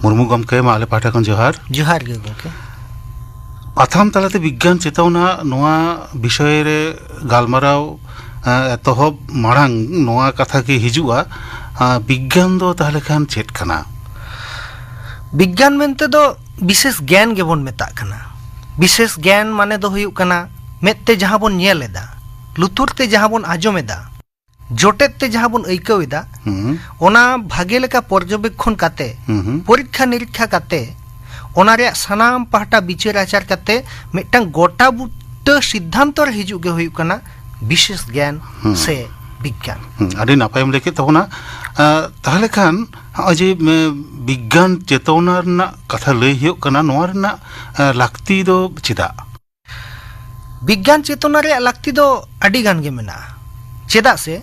ᱢᱩᱨᱢᱩ ᱜᱚᱢᱠᱮ, ᱢᱟ ᱟᱞᱮ ᱯᱟᱦᱴᱟ ᱠᱷᱚᱱ ᱡᱚᱦᱟᱨ᱾ ᱡᱚᱦᱟᱨ ᱜᱮ ᱜᱚᱢᱠᱮ᱾ ᱯᱟᱛᱷᱟᱢ ᱛᱟᱞᱟᱛᱮ ᱵᱤᱜᱽᱜᱟᱱ ᱪᱮᱛᱚᱱᱟ, ᱱᱚᱣᱟ ᱵᱤᱥᱚᱭ ᱨᱮ ᱜᱟᱞᱢᱟᱨᱟᱣ, ᱮ, ᱮᱛᱚᱦᱚᱵ ᱢᱟᱲᱟᱝ ᱱᱚᱣᱟ ᱠᱟᱛᱷᱟ ᱜᱮ ᱦᱤᱡᱩᱜᱼᱟ, ᱮ, ᱵᱤᱜᱽᱜᱟᱱ ᱫᱚ ᱛᱟᱦᱞᱮ ᱠᱷᱟᱱ ᱪᱮᱫ ᱠᱟᱱᱟ? ᱵᱤᱜᱽᱜᱟᱱ ᱢᱮᱱᱛᱮ ᱫᱚ ᱵᱤᱥᱮᱥ ᱜᱮᱭᱟᱱ ᱜᱮᱵᱚᱱ ᱢᱮᱛᱟᱜ ᱠᱟᱱᱟ᱾ ᱵᱤᱥᱮᱥ ᱜᱮᱭᱟᱱ ᱢᱟᱱᱮ ᱫᱚ ᱦᱩᱭᱩᱜ ᱠᱟᱱᱟ ᱢᱮᱫ ᱛᱮ ᱡᱟᱦᱟᱸ ᱵᱚᱱ ᱧᱮᱞ ᱮᱫᱟ, ᱞᱩᱛᱩᱨ ᱛᱮ ᱡᱟᱦᱟᱸ ᱵᱚᱱ ᱟᱸᱡᱚᱢ ᱮᱫᱟ, ᱡᱚᱴᱮᱫ ᱛᱮ ᱡᱟᱦᱟᱸ ᱵᱚᱱ ᱟᱹᱭᱠᱟᱹᱣ ᱮᱫᱟ, ᱦᱩᱸ᱾ ᱚᱱᱟ ᱵᱷᱟᱜᱮ ᱞᱮᱠᱟ ᱯᱚᱨᱡᱚᱵᱮᱠᱠᱷᱚᱱ ᱠᱟᱛᱮ, ᱦᱩᱸ, ᱦᱩᱸ᱾ ᱯᱚᱨᱤᱠᱠᱷᱟ ᱱᱤᱨᱤᱠᱠᱷᱟ ᱠᱟᱛᱮ, ᱚᱱᱟ ᱨᱮᱭᱟᱜ ᱥᱟᱱᱟᱢ ᱯᱟᱦᱴᱟ ᱵᱤᱪᱟᱹᱨ ᱟᱪᱟᱨ ᱠᱟᱛᱮ ᱢᱤᱫᱴᱟᱝ ᱜᱚᱴᱟ ᱵᱩᱴᱟᱹ ᱥᱤᱫᱽᱫᱷᱟᱱᱛᱚ ᱨᱮ ᱦᱤᱡᱩᱜ ᱜᱮ ᱦᱩᱭᱩᱜ ᱠᱟᱱᱟ ᱵᱤᱥᱮᱥ ᱜᱮᱭᱟᱱ ᱦᱩᱸ᱾ ᱥᱮ ᱵᱤᱜᱽᱜᱟᱱ᱾ ᱦᱩᱸ, ᱟᱹᱰᱤ ᱱᱟᱯᱟᱭᱮᱢ ᱞᱟᱹᱭ ᱠᱮᱫ ᱛᱟᱵᱚᱱᱟ᱾ ᱟᱸ, ᱛᱟᱦᱚᱞᱮ ᱠᱷᱟᱱ ᱱᱚᱜᱼᱚᱭ ᱡᱮ, ᱮ, ᱵᱤᱜᱽᱜᱟᱱ ᱪᱮᱛᱚᱱᱟ ᱨᱮᱱᱟᱜ ᱠᱟᱛᱷᱟ ᱞᱟᱹᱭ ᱦᱩᱭᱩᱜ ᱠᱟᱱᱟ, ᱱᱚᱣᱟ ᱨᱮᱱᱟᱜ, ᱮ, ᱞᱟᱹᱠᱛᱤ ᱫᱚ ᱪᱮᱫᱟᱜ? ᱵᱤᱜᱽᱜᱟᱱ ᱪᱮᱛᱚᱱᱟ ᱨᱮᱭᱟᱜ ᱞᱟᱹᱠᱛᱤ ᱫᱚ ᱟᱹᱰᱤ ᱜᱟᱱ ᱜᱮ ᱢᱮᱱᱟᱜᱼᱟ᱾ ᱪᱮᱫᱟᱜ ᱥᱮ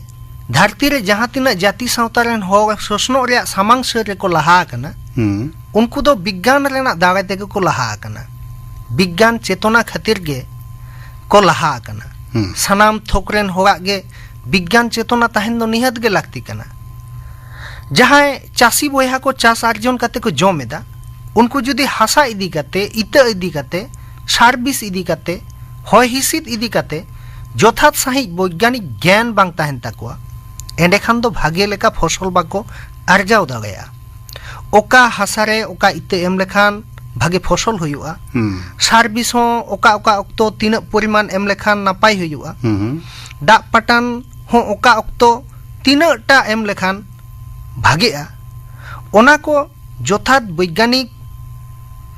ᱫᱷᱟᱹᱨᱛᱤ ᱨᱮ ᱡᱟᱦᱟᱸ ᱛᱤᱱᱟᱹᱜ ᱡᱟᱹᱛᱤ ᱥᱟᱶᱛᱟ ᱨᱮᱱ ᱦᱚᱲ ᱥᱚᱥᱱᱚᱜ ᱨᱮᱭᱟᱜ ᱥᱟᱢᱟᱝ ᱥᱟᱹᱨ ᱨᱮᱠᱚ ᱞᱟᱦᱟ ᱟᱠᱟᱱᱟ, ᱦᱩᱸ᱾ ᱩᱱᱠᱩ ᱫᱚ ᱵᱤᱜᱽᱜᱟᱱ ᱨᱮᱱᱟᱜ ᱫᱟᱲᱮ ᱛᱮᱜᱮ ᱠᱚ ᱞᱟᱦᱟ ᱟᱠᱟᱱᱟ᱾ ᱵᱤᱜᱽᱜᱟᱱ ᱪᱮᱛᱚᱱᱟ ᱠᱷᱟᱹᱛᱤᱨ ᱜᱮ ᱠᱚ ᱞᱟᱦᱟ ᱟᱠᱟᱱᱟ᱾ ᱦᱩᱸ᱾ ᱥᱟᱱᱟᱢ ᱛᱷᱚᱠ ᱨᱮᱱ ᱦᱚᱲᱟᱜ ᱜᱮ ᱵᱤᱜᱽᱜᱟᱱ ᱪᱮᱛᱚᱱᱟ ᱛᱟᱦᱮᱱ ᱫᱚ ᱱᱤᱦᱟᱹᱛ ᱜᱮ ᱞᱟᱹᱠᱛᱤ ᱠᱟᱱᱟ᱾ ᱡᱟᱦᱟᱸᱭ ᱪᱟᱹᱥᱤ ᱵᱚᱭᱦᱟ ᱠᱚ ᱪᱟᱥ ᱟᱨᱡᱚᱱ ᱠᱟᱛᱮ ᱠᱚ ᱡᱚᱢ ᱮᱫᱟ, ᱩᱱᱠᱩ ᱡᱩᱫᱤ ᱦᱟᱥᱟ ᱤᱫᱤ ᱠᱟᱛᱮ, ᱤᱛᱟᱹ ᱤᱫᱤ ᱠᱟᱛᱮ, ᱥᱟᱨ ᱵᱤᱥ ᱤᱫᱤ ᱠᱟᱛᱮ, ᱦᱚᱭ ᱦᱤᱸᱥᱤᱫ ᱤᱫᱤ ᱠᱟᱛᱮ ᱡᱚᱛᱷᱟᱛ ᱥᱟᱺᱦᱤᱡ ᱵᱳᱭᱜᱟᱱᱤᱠ ᱜᱮᱭᱟᱱ ᱵᱟᱝ ᱛᱟᱦᱮᱱ ᱛᱟᱠᱚᱣᱟ, ᱮᱸᱰᱮᱠᱷᱟᱱ ᱫᱚ ᱵᱷᱟᱜᱮ ᱞᱮᱠᱟ ᱯᱷᱚᱥᱚᱞ ᱵᱟᱠᱚ ᱟᱨᱡᱟᱣ ᱫᱟᱲᱮᱭᱟᱜᱼᱟ᱾ ᱚᱠᱟ ᱦᱟᱥᱟ ᱨᱮ ᱚᱠᱟ ᱤᱛᱟᱹ ᱮᱢ ᱞᱮᱠᱷᱟᱱ ᱵᱷᱟᱜᱮ ᱯᱷᱚᱥᱚᱞ ᱦᱩᱭᱩᱜᱼᱟ, ᱦᱩᱸ᱾ ᱥᱟᱨ ᱵᱤᱥ ᱦᱚᱸ ᱚᱠᱟ ᱚᱠᱟ ᱚᱠᱛᱚ ᱛᱤᱱᱟᱹᱜ ᱯᱚᱨᱤᱢᱟᱱ ᱮᱢ ᱞᱮᱠᱷᱟᱱ ᱱᱟᱯᱟᱭ ᱦᱩᱭᱩᱜᱼᱟ, ᱦᱩᱸ᱾ ᱫᱟᱜ ᱯᱟᱴᱟᱱ ᱦᱚᱸ ᱚᱠᱟ ᱚᱠᱛᱚ ᱛᱤᱱᱟᱹᱜ ᱴᱟ ᱮᱢ ᱞᱮᱠᱷᱟᱱ ᱵᱷᱟᱜᱮᱜᱼᱟ, ᱚᱱᱟ ᱠᱚ ᱡᱚᱛᱷᱟᱛ ᱵᱳᱭᱜᱟᱱᱤᱠ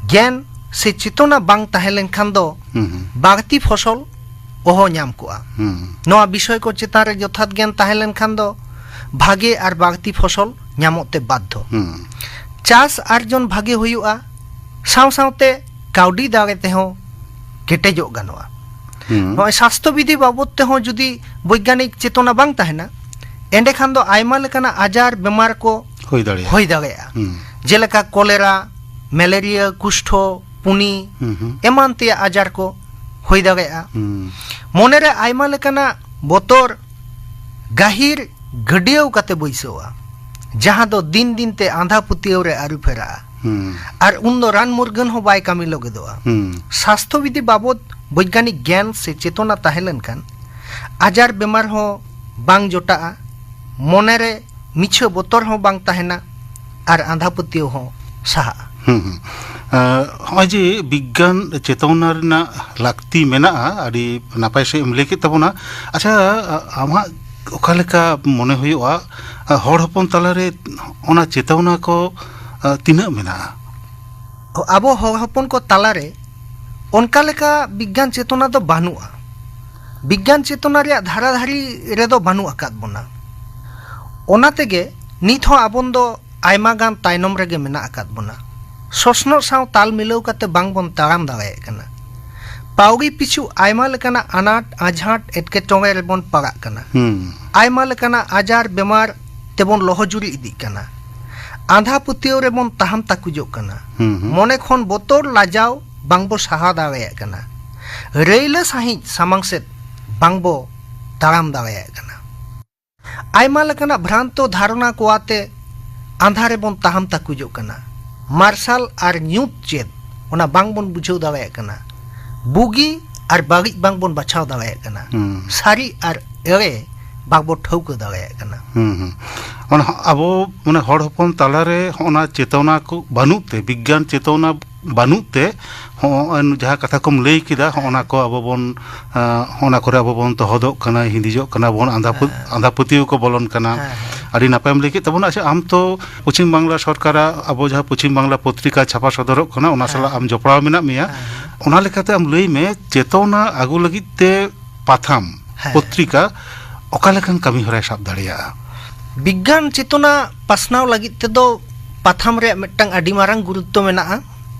ᱜᱮᱭᱟᱱ ᱥᱮ ᱪᱮᱛᱚᱱᱟ ᱵᱟᱝ ᱛᱟᱦᱮᱸ ᱞᱮᱱᱠᱷᱟᱱ ᱫᱚ ᱦᱩᱸ, ᱦᱩᱸ᱾ ᱵᱟᱹᱲᱛᱤ ᱯᱷᱚᱥᱚᱞ ᱚᱦᱚ ᱧᱟᱢ ᱠᱚᱜᱼᱟ᱾ ᱦᱩᱸ᱾ ᱱᱚᱣᱟ ᱵᱤᱥᱚᱭ ᱠᱚ ᱪᱮᱛᱟᱱ ᱨᱮ ᱡᱚᱛᱷᱟᱛ ᱜᱮᱭᱟᱱ ᱛᱟᱦᱮᱸ ᱞᱮᱱᱠᱷᱟᱱ ᱫᱚ ᱵᱷᱟᱜᱮ ᱟᱨ ᱵᱟᱹᱲᱛᱤ ᱯᱷᱚᱥᱚᱞ ᱧᱟᱢᱚᱜ ᱛᱮ ᱵᱟᱫᱽᱫᱷᱚ᱾ ᱦᱩᱸ᱾ ᱪᱟᱥ ᱟᱨᱡᱚᱱ ᱵᱷᱟᱜᱮ ᱦᱩᱭᱩᱜᱼᱟ, ᱥᱟᱶ ᱥᱟᱶᱛᱮ ᱠᱟᱹᱣᱰᱤ ᱫᱟᱲᱮ ᱛᱮᱦᱚᱸ ᱠᱮᱴᱮᱡᱚᱜ ᱜᱟᱱᱚᱜᱼᱟ᱾ ᱦᱩᱸ᱾ ᱱᱚᱜᱼᱚᱭ ᱥᱟᱥᱛᱷᱚ ᱵᱤᱫᱷᱤ ᱵᱟᱵᱚᱫ ᱛᱮᱦᱚᱸ ᱡᱩᱫᱤ ᱵᱳᱭᱜᱟᱱᱤᱠ ᱪᱮᱛᱚᱱᱟ ᱵᱟᱝ ᱛᱟᱦᱮᱱᱟ, ᱮᱸᱰᱮᱠᱷᱟᱱ ᱫᱚ ᱟᱭᱢᱟ ᱞᱮᱠᱟᱱᱟᱜ ᱟᱡᱟᱨ ᱵᱮᱢᱟᱨ ᱠᱚ ᱦᱩᱭ ᱫᱟᱲᱮᱭᱟᱜᱼᱟ᱾ ᱦᱩᱭ ᱫᱟᱲᱮᱭᱟᱜᱼᱟ᱾ ᱦᱩᱸ᱾ ᱡᱮᱞᱮᱠᱟ ᱠᱚᱞᱮᱨᱟ, ᱢᱮᱞᱮᱨᱤᱭᱟ, ᱠᱩᱥᱴᱷᱚ, ᱯᱩᱱᱤ, ᱦᱩᱸ, ᱦᱩᱸ᱾ ᱮᱢᱟᱱ ᱛᱮᱭᱟᱜ ᱟᱡᱟᱨ ᱠᱚ ᱦᱩᱭ ᱫᱟᱲᱮᱭᱟᱜᱼᱟ᱾ ᱦᱩᱸ᱾ ᱢᱚᱱᱮᱨᱮ ᱟᱭᱢᱟ ᱞᱮᱠᱟᱱᱟᱜ ᱵᱚᱛᱚᱨ ᱜᱟᱹᱦᱤᱨ ᱜᱟᱹᱰᱭᱟᱹᱣ ᱠᱟᱛᱮ ᱵᱟᱹᱭᱥᱟᱹᱣᱟ, ᱡᱟᱦᱟᱸ ᱫᱚ ᱫᱤᱱ ᱫᱤᱱ ᱛᱮ ᱟᱸᱫᱷᱟ ᱯᱟᱹᱛᱭᱟᱹᱣ ᱨᱮ ᱟᱹᱨᱩ ᱯᱷᱮᱨᱟᱜᱼᱟ᱾ ᱦᱩᱸ᱾ ᱟᱨ ᱩᱱᱫᱚ ᱨᱟᱱ ᱢᱩᱨᱜᱟᱹᱱ ᱦᱚᱸ ᱵᱟᱭ ᱠᱟᱹᱢᱤ ᱞᱟᱹᱜᱤᱫᱚᱜᱼᱟ᱾ ᱦᱩᱸ᱾ ᱥᱟᱥᱛᱷᱚ ᱵᱤᱫᱷᱤ ᱵᱟᱵᱚᱫ ᱵᱳᱭᱜᱟᱱᱤᱠ ᱜᱮᱭᱟᱱ ᱥᱮ ᱪᱮᱛᱚᱱᱟ ᱛᱟᱦᱮᱸ ᱞᱮᱱᱠᱷᱟᱱ ᱟᱡᱟᱨ ᱵᱮᱢᱟᱨ ᱦᱚᱸ ᱵᱟᱝ ᱡᱚᱴᱟᱜᱼᱟ, ᱢᱚᱱᱮᱨᱮ ᱢᱤᱪᱷᱟᱹ ᱵᱚᱛᱚᱨ ᱦᱚᱸ ᱵᱟᱝ ᱛᱟᱦᱮᱱᱟ ᱟᱨ ᱟᱸᱫᱷᱟ ᱯᱟᱹᱛᱭᱟᱹᱣ ᱦᱚᱸ ᱥᱟᱦᱟᱜᱼᱟ᱾ ᱦᱩᱸ, ᱦᱩᱸ᱾ ᱟᱸ, ᱦᱚᱸᱜᱼᱚᱭ ᱡᱮ ᱵᱤᱜᱽᱜᱟᱱ ᱪᱮᱛᱚᱱᱟ ᱨᱮᱱᱟᱜ ᱞᱟᱹᱠᱛᱤ ᱢᱮᱱᱟᱜᱼᱟ, ᱟᱹᱰᱤ ᱱᱟᱯᱟᱭ ᱥᱟᱺᱦᱤᱡ ᱮᱢ ᱞᱟᱹᱭ ᱠᱮᱫ ᱛᱟᱵᱚᱱᱟ᱾ ᱟᱪᱪᱷᱟ, ᱟ-, ᱟᱢᱟᱜ ᱚᱠᱟ ᱞᱮᱠᱟ ᱢᱚᱱᱮ ᱦᱩᱭᱩᱜᱼᱟ, ᱟ, ᱦᱚᱲ ᱦᱚᱯᱚᱱ ᱛᱟᱞᱟᱨᱮ ᱚᱱᱟ ᱪᱮᱛᱚᱱᱟ ᱠᱚ, ᱟ, ᱛᱤᱱᱟᱹᱜ ᱢᱮᱱᱟᱜᱼᱟ? ᱟᱵᱚ ᱦᱚᱲ ᱦᱚᱯᱚᱱ ᱠᱚ ᱛᱟᱞᱟᱨᱮ ᱚᱱᱠᱟ ᱞᱮᱠᱟ ᱵᱤᱜᱽᱜᱟᱱ ᱪᱮᱛᱚᱱᱟ ᱫᱚ ᱵᱟᱹᱱᱩᱜᱼᱟ᱾ ᱵᱤᱜᱽᱜᱟᱱ ᱪᱮᱛᱚᱱᱟ ᱨᱮᱭᱟᱜ ᱫᱷᱟᱨᱟ ᱫᱷᱟᱹᱨᱤ ᱨᱮᱫᱚ ᱵᱟᱹᱱᱩᱜ ᱟᱠᱟᱫ ᱵᱚᱱᱟ᱾ ᱚᱱᱟ ᱛᱮᱜᱮ ᱱᱤᱛ ᱦᱚᱸ ᱟᱵᱚᱱ ᱫᱚ ᱟᱭᱢᱟ ᱜᱟᱱ ᱛᱟᱭᱱᱚᱢ ᱨᱮᱜᱮ ᱢᱮᱱᱟᱜ ᱟᱠᱟᱫ ᱵᱚᱱᱟ᱾ ᱥᱚᱥᱱᱚᱜ ᱥᱟᱶ ᱛᱟᱞ ᱢᱤᱞᱟᱹᱣ ᱠᱟᱛᱮ ᱵᱟᱝ ᱵᱚᱱ ᱛᱟᱲᱟᱢ ᱫᱟᱲᱮᱭᱟᱜ ᱠᱟᱱᱟ᱾ ᱯᱟᱹᱣᱲᱤ ᱯᱤᱪᱷᱩ ᱟᱭᱢᱟ ᱞᱮᱠᱟᱱᱟᱜ ᱟᱱᱟᱴ, ᱟᱸᱡᱷᱟᱴ, ᱮᱴᱠᱮᱴᱚᱬᱮ ᱨᱮᱵᱚᱱ ᱯᱟᱲᱟᱜ ᱠᱟᱱᱟ᱾ ᱦᱩᱸ᱾ ᱟᱭᱢᱟ ᱞᱮᱠᱟᱱᱟᱜ ᱟᱡᱟᱨ ᱵᱮᱢᱟᱨ ᱛᱮᱵᱚᱱ ᱞᱚᱦᱚᱡᱩᱨᱤ ᱤᱫᱤᱜ ᱠᱟᱱᱟ᱾ ᱟᱸᱫᱷᱟ ᱯᱟᱹᱛᱭᱟᱹᱣ ᱨᱮᱵᱚᱱ ᱛᱟᱦᱟᱢ ᱛᱟᱠᱩᱡᱚᱜ ᱠᱟᱱᱟ᱾ ᱦᱩᱸ, ᱦᱩᱸ᱾ ᱢᱚᱱᱮ ᱠᱷᱚᱱ ᱵᱚᱛᱚᱨ, ᱞᱟᱡᱟᱣ ᱵᱟᱝᱵᱚ ᱥᱟᱦᱟ ᱫᱟᱲᱮᱭᱟᱜ ᱠᱟᱱᱟ᱾ ᱨᱟᱹᱭᱞᱟᱹ ᱥᱟᱺᱦᱤᱡ ᱥᱟᱢᱟᱝ ᱥᱮᱫ ᱵᱟᱝᱵᱚ ᱛᱟᱲᱟᱢ ᱫᱟᱲᱮᱭᱟᱜ ᱠᱟᱱᱟ᱾ ᱟᱭᱢᱟ ᱞᱮᱠᱟᱱᱟᱜ ᱵᱷᱨᱟᱱᱛᱚ ᱫᱷᱟᱨᱚᱱᱟ ᱠᱚ ᱟᱛᱮ ᱟᱸᱫᱷᱟ ᱨᱮᱵᱚᱱ ᱛᱟᱦᱟᱢ ᱛᱟᱠᱩᱡᱚᱜ ᱠᱟᱱᱟ᱾ ᱢᱟᱨᱥᱟᱞ ᱟᱨ ᱧᱩᱛ ᱪᱮᱫ, ᱚᱱᱟ ᱵᱟᱝᱵᱚᱱ ᱵᱩᱡᱷᱟᱹᱣ ᱫᱟᱲᱮᱭᱟᱜ ᱠᱟᱱᱟ᱾ ᱵᱩᱜᱤ ᱟᱨ ᱵᱟᱹᱲᱤᱡ ᱵᱟᱝᱵᱚᱱ ᱵᱟᱪᱷᱟᱣ ᱫᱟᱲᱮᱭᱟᱜ ᱠᱟᱱᱟ᱾ ᱦᱩᱸ᱾ ᱥᱟᱹᱨᱤ ᱟᱨ ᱮᱲᱮ ᱵᱟᱝᱵᱚ ᱴᱷᱟᱹᱣᱠᱟᱹ ᱫᱟᱲᱮᱭᱟᱜ ᱠᱟᱱᱟ᱾ ᱦᱩᱸ, ᱦᱩᱸ᱾ ᱚᱱᱟ ᱦᱚᱸ ᱟᱵᱚ, ᱢᱟᱱᱮ, ᱦᱚᱲ ᱦᱚᱯᱚᱱ ᱛᱟᱞᱟᱨᱮ ᱦᱚᱸᱜᱼᱚᱱᱟ ᱪᱮᱛᱚᱱᱟ ᱠᱚ ᱵᱟᱹᱱᱩᱜ ᱛᱮ, ᱵᱤᱜᱽᱜᱟᱱ ᱪᱮᱛᱚᱱᱟ ᱵᱟᱹᱱᱩᱜ ᱛᱮ, ᱦᱚᱸᱜᱼᱚᱭ ᱡᱟᱦᱟᱸ ᱠᱟᱛᱷᱟ ᱠᱚᱢ ᱞᱟᱹᱭ ᱠᱮᱫᱟ, ᱦᱚᱸᱜᱼᱚᱱᱟ ᱠᱚ ᱟᱵᱚ ᱵᱚᱱ, ᱟᱸ, ᱦᱚᱸᱜᱼᱚᱱᱟ ᱠᱚᱨᱮ ᱟᱵᱚ ᱵᱚᱱ ᱛᱚᱦᱚᱫᱚᱜ ᱠᱟᱱᱟ, ᱦᱤᱸᱫᱤᱡᱚᱜ ᱠᱟᱱᱟ ᱵᱚᱱ, ᱟᱸᱫᱷᱟ ᱯᱟᱹᱛ-, ᱦᱮᱸ᱾ ᱟᱸᱫᱷᱟ ᱯᱟᱹᱛᱭᱟᱹᱣ ᱠᱚ ᱵᱚᱞᱚᱱ ᱠᱟᱱᱟ᱾ ᱦᱮᱸ, ᱦᱮᱸ᱾ ᱟᱹᱰᱤ ᱱᱟᱯᱟᱭᱮᱢ ᱞᱟᱹᱭ ᱠᱮᱫ ᱛᱟᱵᱚᱱᱟ᱾ ᱟᱪᱪᱷᱟ, ᱟᱢ ᱛᱚ ᱯᱚᱪᱷᱤᱢ ᱵᱟᱝᱞᱟ ᱥᱚᱨᱠᱟᱨᱟᱜ, ᱟᱵᱚ ᱡᱟᱦᱟᱸ ᱯᱚᱪᱷᱤᱢ ᱵᱟᱝᱞᱟ ᱯᱚᱛᱨᱤᱠᱟ ᱪᱷᱟᱯᱟ ᱥᱚᱫᱚᱨᱚᱜ ᱠᱟᱱᱟ, ᱚᱱᱟ ᱦᱮᱸ᱾ ᱥᱟᱞᱟᱜ ᱟᱢ ᱡᱚᱯᱲᱟᱣ ᱢᱮᱱᱟᱜ ᱢᱮᱭᱟ᱾ ᱦᱮᱸ, ᱦᱮᱸ᱾ ᱚᱱᱟ ᱞᱮᱠᱟᱛᱮ ᱟᱢ ᱞᱟᱹᱭ ᱢᱮ, ᱪᱮᱛᱚᱱᱟ ᱟᱹᱜᱩ ᱞᱟᱹᱜᱤᱫ ᱛᱮ ᱯᱟᱛᱷᱟᱢ, ᱦᱮᱸ᱾ ᱯᱚᱛᱨᱤᱠᱟ ᱚᱠᱟ ᱞᱮᱠᱟᱱ ᱠᱟᱹᱢᱤ ᱦᱚᱨᱟᱭ ᱥᱟᱵ ᱫᱟᱲᱮᱭᱟᱜᱼᱟ? ᱵᱤᱜᱽᱜᱟᱱ ᱪᱮᱛᱚᱱᱟ ᱯᱟᱥᱱᱟᱣ ᱞᱟᱹᱜᱤᱫ ᱛᱮᱫᱚ ᱯᱟᱛᱷᱟᱢ ᱨᱮᱭᱟᱜ ᱢᱤᱫᱴᱟᱝ ᱟᱹᱰᱤ ᱢᱟᱨᱟᱝ ᱜᱩᱨᱩᱛᱛᱚ ᱢᱮᱱᱟᱜᱼᱟ᱾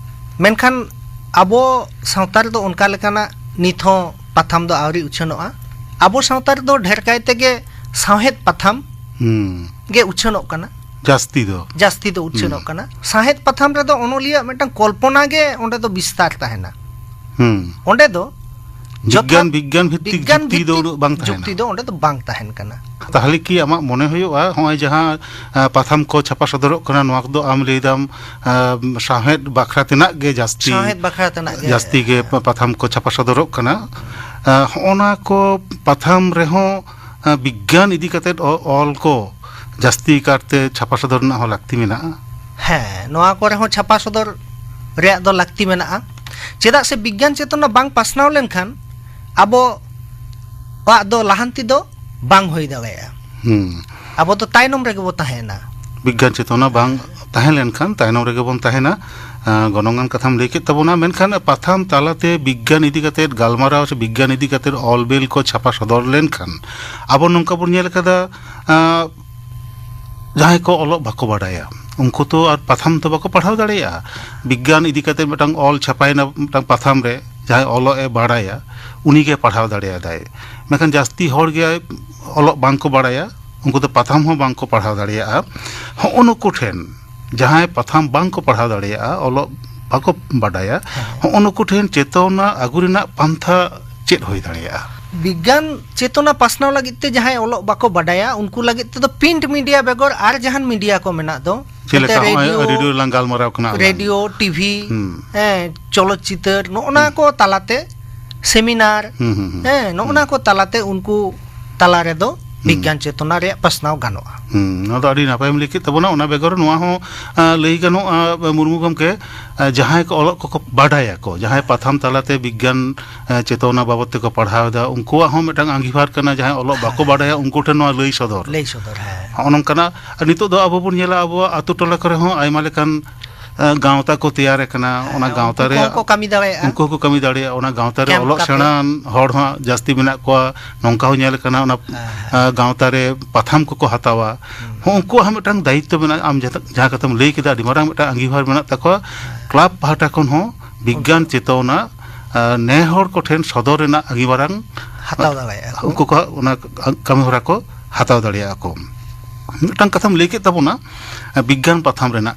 ᱢᱮᱱᱠᱷᱟᱱ ᱟᱵᱚ ᱥᱟᱶᱛᱟ ᱨᱮᱫᱚ ᱚᱱᱠᱟ ᱞᱮᱠᱟᱱᱟᱜ ᱱᱤᱛ ᱦᱚᱸ ᱯᱟᱛᱷᱟᱢ ᱫᱚ ᱟᱹᱣᱨᱤ ᱩᱪᱷᱟᱹᱱᱚᱜᱼᱟ᱾ ᱟᱵᱚ ᱥᱟᱶᱛᱟ ᱨᱮᱫᱚ ᱰᱷᱮᱨ ᱠᱟᱭ ᱛᱮᱜᱮ ᱥᱟᱶᱦᱮᱫ ᱯᱟᱛᱷᱟᱢ ᱦᱩᱸ᱾ ᱜᱮ ᱩᱪᱷᱟᱹᱱᱚᱜ ᱠᱟᱱᱟ᱾ ᱡᱟᱹᱥᱛᱤ ᱫᱚ᱾ ᱡᱟᱹᱥᱛᱤ ᱫᱚ ᱩᱪᱷᱟᱹᱱᱚᱜ ᱦᱩᱸ᱾ ᱠᱟᱱᱟ᱾ ᱥᱟᱶᱦᱮᱫ ᱯᱟᱛᱷᱟᱢ ᱨᱮᱫᱚ ᱚᱱᱚᱞᱤᱭᱟᱹᱣᱟᱜ ᱢᱤᱫᱴᱟᱝ ᱠᱚᱞᱯᱚᱱᱟ ᱜᱮ ᱚᱸᱰᱮ ᱫᱚ ᱵᱤᱥᱛᱟᱨ ᱛᱟᱦᱮᱱᱟ᱾ ᱦᱩᱸ᱾ ᱚᱸᱰᱮ ᱫᱚ ᱵᱤᱜᱽᱜᱟᱱ, ᱡᱚᱛᱷᱟᱛ ᱵᱤᱜᱽᱜᱟᱱ ᱵᱷᱤᱛᱛᱤᱠ ᱵᱤᱜᱽᱜᱟᱱ ᱡᱩᱠᱛᱤ ᱫᱚ ᱵᱷᱤᱛᱛᱤᱠ ᱩᱱᱟᱹᱜ ᱵᱟᱝ ᱛᱟᱦᱮᱱᱟ᱾ ᱡᱩᱠᱛᱤ ᱫᱚ ᱚᱸᱰᱮ ᱫᱚ ᱵᱟᱝ ᱛᱟᱦᱮᱱ ᱠᱟᱱᱟ᱾ ᱛᱟᱦᱞᱮ ᱠᱤ ᱟᱢᱟᱜ ᱢᱚᱱᱮ ᱦᱩᱭᱩᱜᱼᱟ, ᱦᱚᱸᱜᱼᱚᱭ ᱡᱟᱦᱟᱸ, ᱟ, ᱯᱟᱛᱷᱟᱢ ᱠᱚ ᱪᱷᱟᱯᱟ ᱥᱚᱫᱚᱨᱚᱜ ᱠᱟᱱᱟ, ᱱᱚᱣᱟ ᱠᱚᱫᱚ ᱟᱢ ᱞᱟᱹᱭ ᱫᱟᱢ, ᱟ, ᱥᱟᱶᱦᱮᱫ ᱵᱟᱠᱷᱨᱟ ᱛᱮᱱᱟᱜ ᱜᱮ ᱡᱟᱹᱥᱛᱤ, ᱥᱟᱶᱦᱮᱫ ᱵᱟᱠᱷᱨᱟ ᱛᱮᱱᱟᱜ ᱜᱮ᱾ ᱡᱟᱹᱥᱛᱤ ᱜᱮ ᱯᱟ-, ᱯᱟᱛᱷᱟᱢ ᱠᱚ ᱪᱷᱟᱯᱟ ᱥᱚᱫᱚᱨᱚᱜ ᱠᱟᱱᱟ᱾ ᱟ, ᱦᱚᱸᱜᱼᱚ ᱱᱟ ᱠᱚ ᱯᱟᱛᱷᱟᱢ ᱨᱮᱦᱚᱸ, ᱟ, ᱵᱤᱜᱽᱜᱟᱱ ᱤᱫᱤ ᱠᱟᱛᱮᱫ ᱚ-, ᱚᱞ ᱠᱚ ᱡᱟᱹᱥᱛᱤ ᱠᱟᱨᱛᱮ ᱪᱷᱟᱯᱟ ᱥᱚᱫᱚᱨ ᱨᱮᱱᱟᱜ ᱦᱚᱸ ᱞᱟᱹᱠᱛᱤ ᱢᱮᱱᱟᱜᱼᱟ᱾ ᱦᱮᱸ, ᱱᱚᱣᱟ ᱠᱚᱨᱮ ᱦᱚᱸ ᱪᱷᱟᱯᱟ ᱥᱚᱫᱚᱨ ᱨᱮᱭᱟᱜ ᱫᱚ ᱞᱟᱹᱠᱛᱤ ᱢᱮᱱᱟᱜᱼᱟ᱾ ᱪᱮᱫᱟᱜ ᱥᱮ ᱵᱤᱜᱽᱜᱟᱱ ᱪᱮᱛᱚᱱᱟ ᱵᱟᱝ ᱯᱟᱥᱱᱟᱣ ᱞᱮᱱᱠᱷᱟᱱ ᱟᱵᱚᱣᱟᱜ ᱫᱚ ᱞᱟᱦᱟᱱᱛᱤ ᱫᱚ ᱵᱟᱝ ᱦᱩᱭ ᱫᱟᱲᱮᱭᱟᱜᱼᱟ᱾ ᱦᱩᱸ᱾ ᱟᱵᱚ ᱫᱚ ᱛᱟᱭᱱᱚᱢ ᱨᱮᱜᱮ ᱵᱚ ᱛᱟᱦᱮᱱᱟ᱾ ᱵᱤᱜᱽᱜᱟᱱ ᱪᱮᱛᱚᱱᱟ ᱵᱟᱝ ᱛᱟᱦᱮᱸ ᱞᱮᱱᱠᱷᱟᱱ ᱛᱟᱭᱱᱚᱢ ᱨᱮᱜᱮ ᱵᱚᱱ ᱛᱟᱦᱮᱱᱟ᱾ ᱟᱸ, ᱜᱚᱱᱚᱝᱟᱱ ᱠᱟᱛᱷᱟᱢ ᱞᱟᱹᱭ ᱠᱮᱫ ᱛᱟᱵᱚᱱᱟ, ᱢᱮᱱᱠᱷᱟᱱ ᱯᱟᱛᱷᱟᱢ ᱛᱟᱞᱟᱛᱮ ᱵᱤᱜᱽᱜᱟᱱ ᱤᱫᱤ ᱠᱟᱛᱮᱫ ᱜᱟᱞᱢᱟᱨᱟᱣ ᱥᱮ ᱵᱤᱜᱽᱜᱟᱱ ᱤᱫᱤ ᱠᱟᱛᱮᱫ ᱚᱞ ᱵᱮᱞ ᱠᱚ ᱪᱷᱟᱯᱟ ᱥᱚᱫᱚᱨ ᱞᱮᱱᱠᱷᱟᱱ ᱟᱵᱚ ᱱᱚᱝᱠᱟ ᱵᱚᱱ ᱧᱮᱞ ᱠᱟᱫᱟ, ᱟᱸ, ᱡᱟᱦᱟᱸᱭ ᱠᱚ ᱚᱞᱚᱜ ᱵᱟᱠᱚ ᱵᱟᱰᱟᱭᱟ, ᱩᱱᱠᱩ ᱛᱚ ᱟᱨ ᱯᱟᱛᱷᱟᱢ ᱫᱚ ᱵᱟᱠᱚ ᱯᱟᱲᱦᱟᱣ ᱫᱟᱲᱮᱭᱟᱜᱼᱟ᱾ ᱵᱤᱜᱽᱜᱟᱱ ᱤᱫᱤ ᱠᱟᱛᱮ ᱢᱤᱫᱴᱟᱝ ᱚᱞ ᱪᱷᱟᱯᱟᱭᱮᱱᱟ ᱢᱤᱫᱴᱟᱝ ᱯᱟᱛᱷᱟᱢ ᱨᱮ, ᱡᱟᱦᱟᱸᱭ ᱚᱞᱚᱜ ᱮ ᱵᱟᱲᱟᱭᱟ, ᱩᱱᱤᱜᱮ ᱯᱟᱲᱦᱟᱣ ᱫᱟᱲᱮᱭᱟᱫᱟᱭ᱾ ᱢᱮᱱᱠᱷᱟᱱ ᱡᱟᱹᱥᱛᱤ ᱦᱚᱲ ᱜᱮ ᱚᱞᱚᱜ ᱵᱟᱝᱠᱚ ᱵᱟᱲᱟᱭᱟ, ᱩᱱᱠᱩ ᱫᱚ ᱯᱟᱛᱷᱟᱢ ᱦᱚᱸ ᱵᱟᱝᱠᱚ ᱯᱟᱲᱦᱟᱣ ᱫᱟᱲᱮᱭᱟᱜᱼᱟ᱾ ᱦᱚᱸᱜᱼᱚ ᱱᱩᱠᱩ ᱴᱷᱮᱱ, ᱡᱟᱦᱟᱸᱭ ᱯᱟᱛᱷᱟᱢ ᱵᱟᱝᱠᱚ ᱯᱟᱲᱦᱟᱣ ᱫᱟᱲᱮᱭᱟᱜᱼᱟ, ᱚᱞᱚᱜ ᱵᱟᱠᱚ ᱵᱟᱰᱟᱭᱟ, ᱦᱮᱸ᱾ ᱦᱚᱸᱜᱼᱚ ᱱᱩᱠᱩ ᱴᱷᱮᱱ ᱪᱮᱛᱚᱱᱟ ᱟᱹᱜᱩ ᱨᱮᱱᱟᱜ ᱯᱟᱱᱛᱷᱟ ᱪᱮᱫ ᱦᱩᱭ ᱫᱟᱲᱮᱭᱟᱜᱼᱟ? ᱵᱤᱜᱽᱜᱟᱱ ᱪᱮᱛᱚᱱᱟ ᱯᱟᱥᱱᱟᱣ ᱞᱟᱹᱜᱤᱫ ᱛᱮ ᱡᱟᱦᱟᱸᱭ ᱚᱞᱚᱜ ᱵᱟᱠᱚ ᱵᱟᱰᱟᱭᱟ, ᱩᱱᱠᱩ ᱞᱟᱹᱜᱤᱫ ᱛᱮᱫᱚ ᱯᱨᱤᱱᱴ ᱢᱤᱰᱤᱭᱟ ᱵᱮᱜᱚᱨ ᱟᱨ ᱡᱟᱦᱟᱱ ᱢᱤᱰᱤᱭᱟ ᱠᱚ ᱢᱮᱱᱟᱜ ᱫᱚ, ᱪᱮᱫ ᱱᱚᱛᱮ ᱞᱮᱠᱟ ᱦᱚᱸᱜᱼᱚᱭ ᱨᱮᱰᱤᱭᱳ, ᱨᱮᱰᱤᱭᱳ ᱨᱮᱞᱟᱝ ᱜᱟᱞᱢᱟᱨᱟᱣ ᱠᱟᱱᱟ ᱟᱞᱟᱝ᱾ ᱨᱮᱰᱤᱭᱳ, ᱴᱤᱵᱷᱤ, ᱦᱩᱸ᱾ ᱦᱮᱸ, ᱪᱚᱞᱚᱛ ᱪᱤᱛᱟᱹᱨ, ᱱᱚᱜᱼᱚ ᱱᱟ ᱦᱩᱸ᱾ ᱠᱚ ᱛᱟᱞᱟᱛᱮ, ᱥᱮᱢᱤᱱᱟᱨ, ᱦᱩᱸ, ᱦᱩᱸ, ᱦᱩᱸ᱾ ᱦᱮᱸ, ᱱᱚᱜᱼᱚ ᱦᱩᱸ᱾ ᱱᱟ ᱠᱚ ᱛᱟᱞᱟᱛᱮ ᱩᱱᱠᱩ ᱛᱟᱞᱟ ᱨᱮᱫᱚ ᱦᱩᱸ᱾ ᱵᱤᱜᱽᱜᱟᱱ ᱪᱮᱛᱚᱱᱟ ᱨᱮᱭᱟᱜ ᱯᱟᱥᱱᱟᱣ ᱜᱟᱱᱚᱜᱼᱟ᱾ ᱦᱩᱸ, ᱱᱚᱣᱟ ᱫᱚ ᱟᱹᱰᱤ ᱱᱟᱯᱟᱭᱮᱢ ᱞᱟᱹᱭ ᱠᱮᱫ ᱛᱟᱵᱚᱱᱟ᱾ ᱚᱱᱟ ᱵᱮᱜᱚᱨ ᱱᱚᱣᱟ ᱦᱚᱸ, ᱟᱸ, ᱞᱟᱹᱭ ᱜᱟᱱᱚᱜᱼᱟ, ᱢᱩᱨᱢᱩ ᱜᱚᱢᱠᱮ, ᱟᱸ, ᱡᱟᱦᱟᱸᱭ ᱠᱚ ᱚᱞᱚᱜ ᱠᱚᱠᱚ ᱵᱟᱰᱟᱭᱟᱠᱚ, ᱡᱟᱦᱟᱸᱭ ᱯᱟᱛᱷᱟᱢ ᱛᱟᱞᱟᱛᱮ ᱵᱤᱜᱽᱜᱟᱱ, ᱟᱸ, ᱪᱮᱛᱚᱱᱟ ᱵᱟᱵᱚᱫ ᱛᱮᱠᱚ ᱯᱟᱲᱦᱟᱣ ᱮᱫᱟ, ᱩᱱᱠᱩᱣᱟᱜ ᱦᱚᱸ ᱢᱤᱫᱴᱟᱝ ᱟᱸᱜᱤᱵᱷᱟᱨ ᱠᱟᱱᱟ, ᱡᱟᱦᱟᱸᱭ ᱚᱞᱚᱜ ᱵᱟᱠᱚ ᱦᱮᱸ᱾ ᱵᱟᱰᱟᱭᱟ, ᱩᱱᱠᱩ ᱴᱷᱮᱱ ᱱᱚᱣᱟ ᱞᱟᱹᱭ ᱥᱚᱫᱚᱨ᱾ ᱞᱟᱹᱭ ᱥᱚᱫᱚᱨ, ᱦᱮᱸ᱾ ᱦᱚᱸᱜᱼᱚ ᱱᱚᱝᱠᱟᱱᱟᱜ, ᱟᱨ ᱱᱤᱛᱚᱜ ᱫᱚ ᱟᱵᱚ ᱵᱚᱱ ᱧᱮᱞᱟ, ᱟᱵᱚᱣᱟᱜ ᱟᱛᱳ ᱴᱚᱞᱟ ᱠᱚᱨᱮ ᱦᱚᱸ ᱟᱭᱢᱟ ᱞᱮᱠᱟᱱ, ᱟᱸ, ᱜᱟᱶᱛᱟ ᱠᱚ ᱛᱮᱭᱟᱨ ᱟᱠᱟᱱᱟ᱾ ᱦᱮᱸ, ᱚᱱᱟ ᱜᱟᱶᱛᱟ ᱩᱱᱠᱩ ᱨᱮᱭᱟᱜ ᱠᱚᱦᱚᱸ ᱠᱚ ᱠᱟᱹᱢᱤ ᱫᱟᱲᱮᱭᱟᱜᱼᱟ᱾ ᱩᱱᱠᱩ ᱦᱚᱸᱠᱚ ᱠᱟᱹᱢᱤ ᱫᱟᱲᱮᱭᱟᱜᱼᱟ᱾ ᱚᱱᱟ ᱜᱟᱶᱛᱟ ᱨᱮ ᱠᱮᱢᱯ ᱚᱞᱚᱜ ᱠᱟᱛᱮ᱾ ᱥᱮᱬᱟᱱ ᱦᱚᱲ ᱦᱚᱸ ᱡᱟᱹᱥᱛᱤ ᱢᱮᱱᱟᱜ ᱠᱚᱣᱟ, ᱱᱚᱝᱠᱟ ᱦᱚᱸ ᱧᱮᱞ ᱟᱠᱟᱱᱟ᱾ ᱚᱱᱟ, ᱦᱮᱸ, ᱦᱮᱸ᱾ ᱟᱸ, ᱜᱟᱶᱛᱟ ᱨᱮ ᱯᱟᱛᱷᱟᱢ ᱠᱚᱠᱚ ᱦᱟᱛᱟᱣᱟ᱾ ᱦᱩᱸ᱾ ᱦᱚᱸ, ᱩᱱᱠᱩᱣᱟᱜ ᱦᱚᱸ ᱢᱤᱫᱴᱟᱝ ᱫᱟᱭᱤᱛᱛᱚ ᱢᱮᱱᱟᱜᱼᱟ᱾ ᱟᱢ ᱡᱟᱦᱟᱸ, ᱡᱟᱦᱟᱸ ᱠᱟᱛᱷᱟᱢ ᱞᱟᱹᱭ ᱠᱮᱫᱟ, ᱟᱹᱰᱤ ᱢᱟᱨᱟᱝ ᱢᱤᱫᱴᱟᱝ ᱟᱸᱜᱤᱵᱷᱟᱨ ᱢᱮᱱᱟᱜ ᱛᱟᱠᱚᱣᱟ᱾ ᱦᱮᱸ᱾ ᱠᱞᱟᱵᱽ ᱯᱟᱦᱴᱟ ᱠᱷᱚᱱ ᱦᱚᱸ ᱵᱤᱜᱽᱜᱟᱱ ᱩᱱᱠᱩ ᱪᱮᱛᱚᱱᱟ, ᱟᱸ, ᱱᱮ ᱦᱚᱲ ᱠᱚᱴᱷᱮᱱ ᱥᱚᱫᱚᱨ ᱨᱮᱱᱟᱜ ᱟᱹᱜᱤ ᱢᱟᱨᱟᱝ ᱦᱟᱛᱟᱣ ᱫᱟᱲᱮᱭᱟᱜᱼᱟ ᱠᱚ᱾ ᱩᱱᱠᱩ ᱠᱚᱣᱟᱜ ᱚᱱᱟ ᱠᱟᱹᱢᱤ ᱦᱚᱨᱟ ᱠᱚ ᱦᱟᱛᱟᱣ ᱫᱟᱲᱮᱭᱟᱜᱼᱟ ᱠᱚ᱾ ᱢᱤᱫᱴᱟᱝ ᱠᱟᱛᱷᱟᱢ ᱞᱟᱹᱭ ᱠᱮᱫ ᱛᱟᱵᱚᱱᱟ, ᱟᱸ, ᱵᱤᱜᱽᱜᱟᱱ ᱯᱟᱛᱷᱟᱢ ᱨᱮᱱᱟᱜ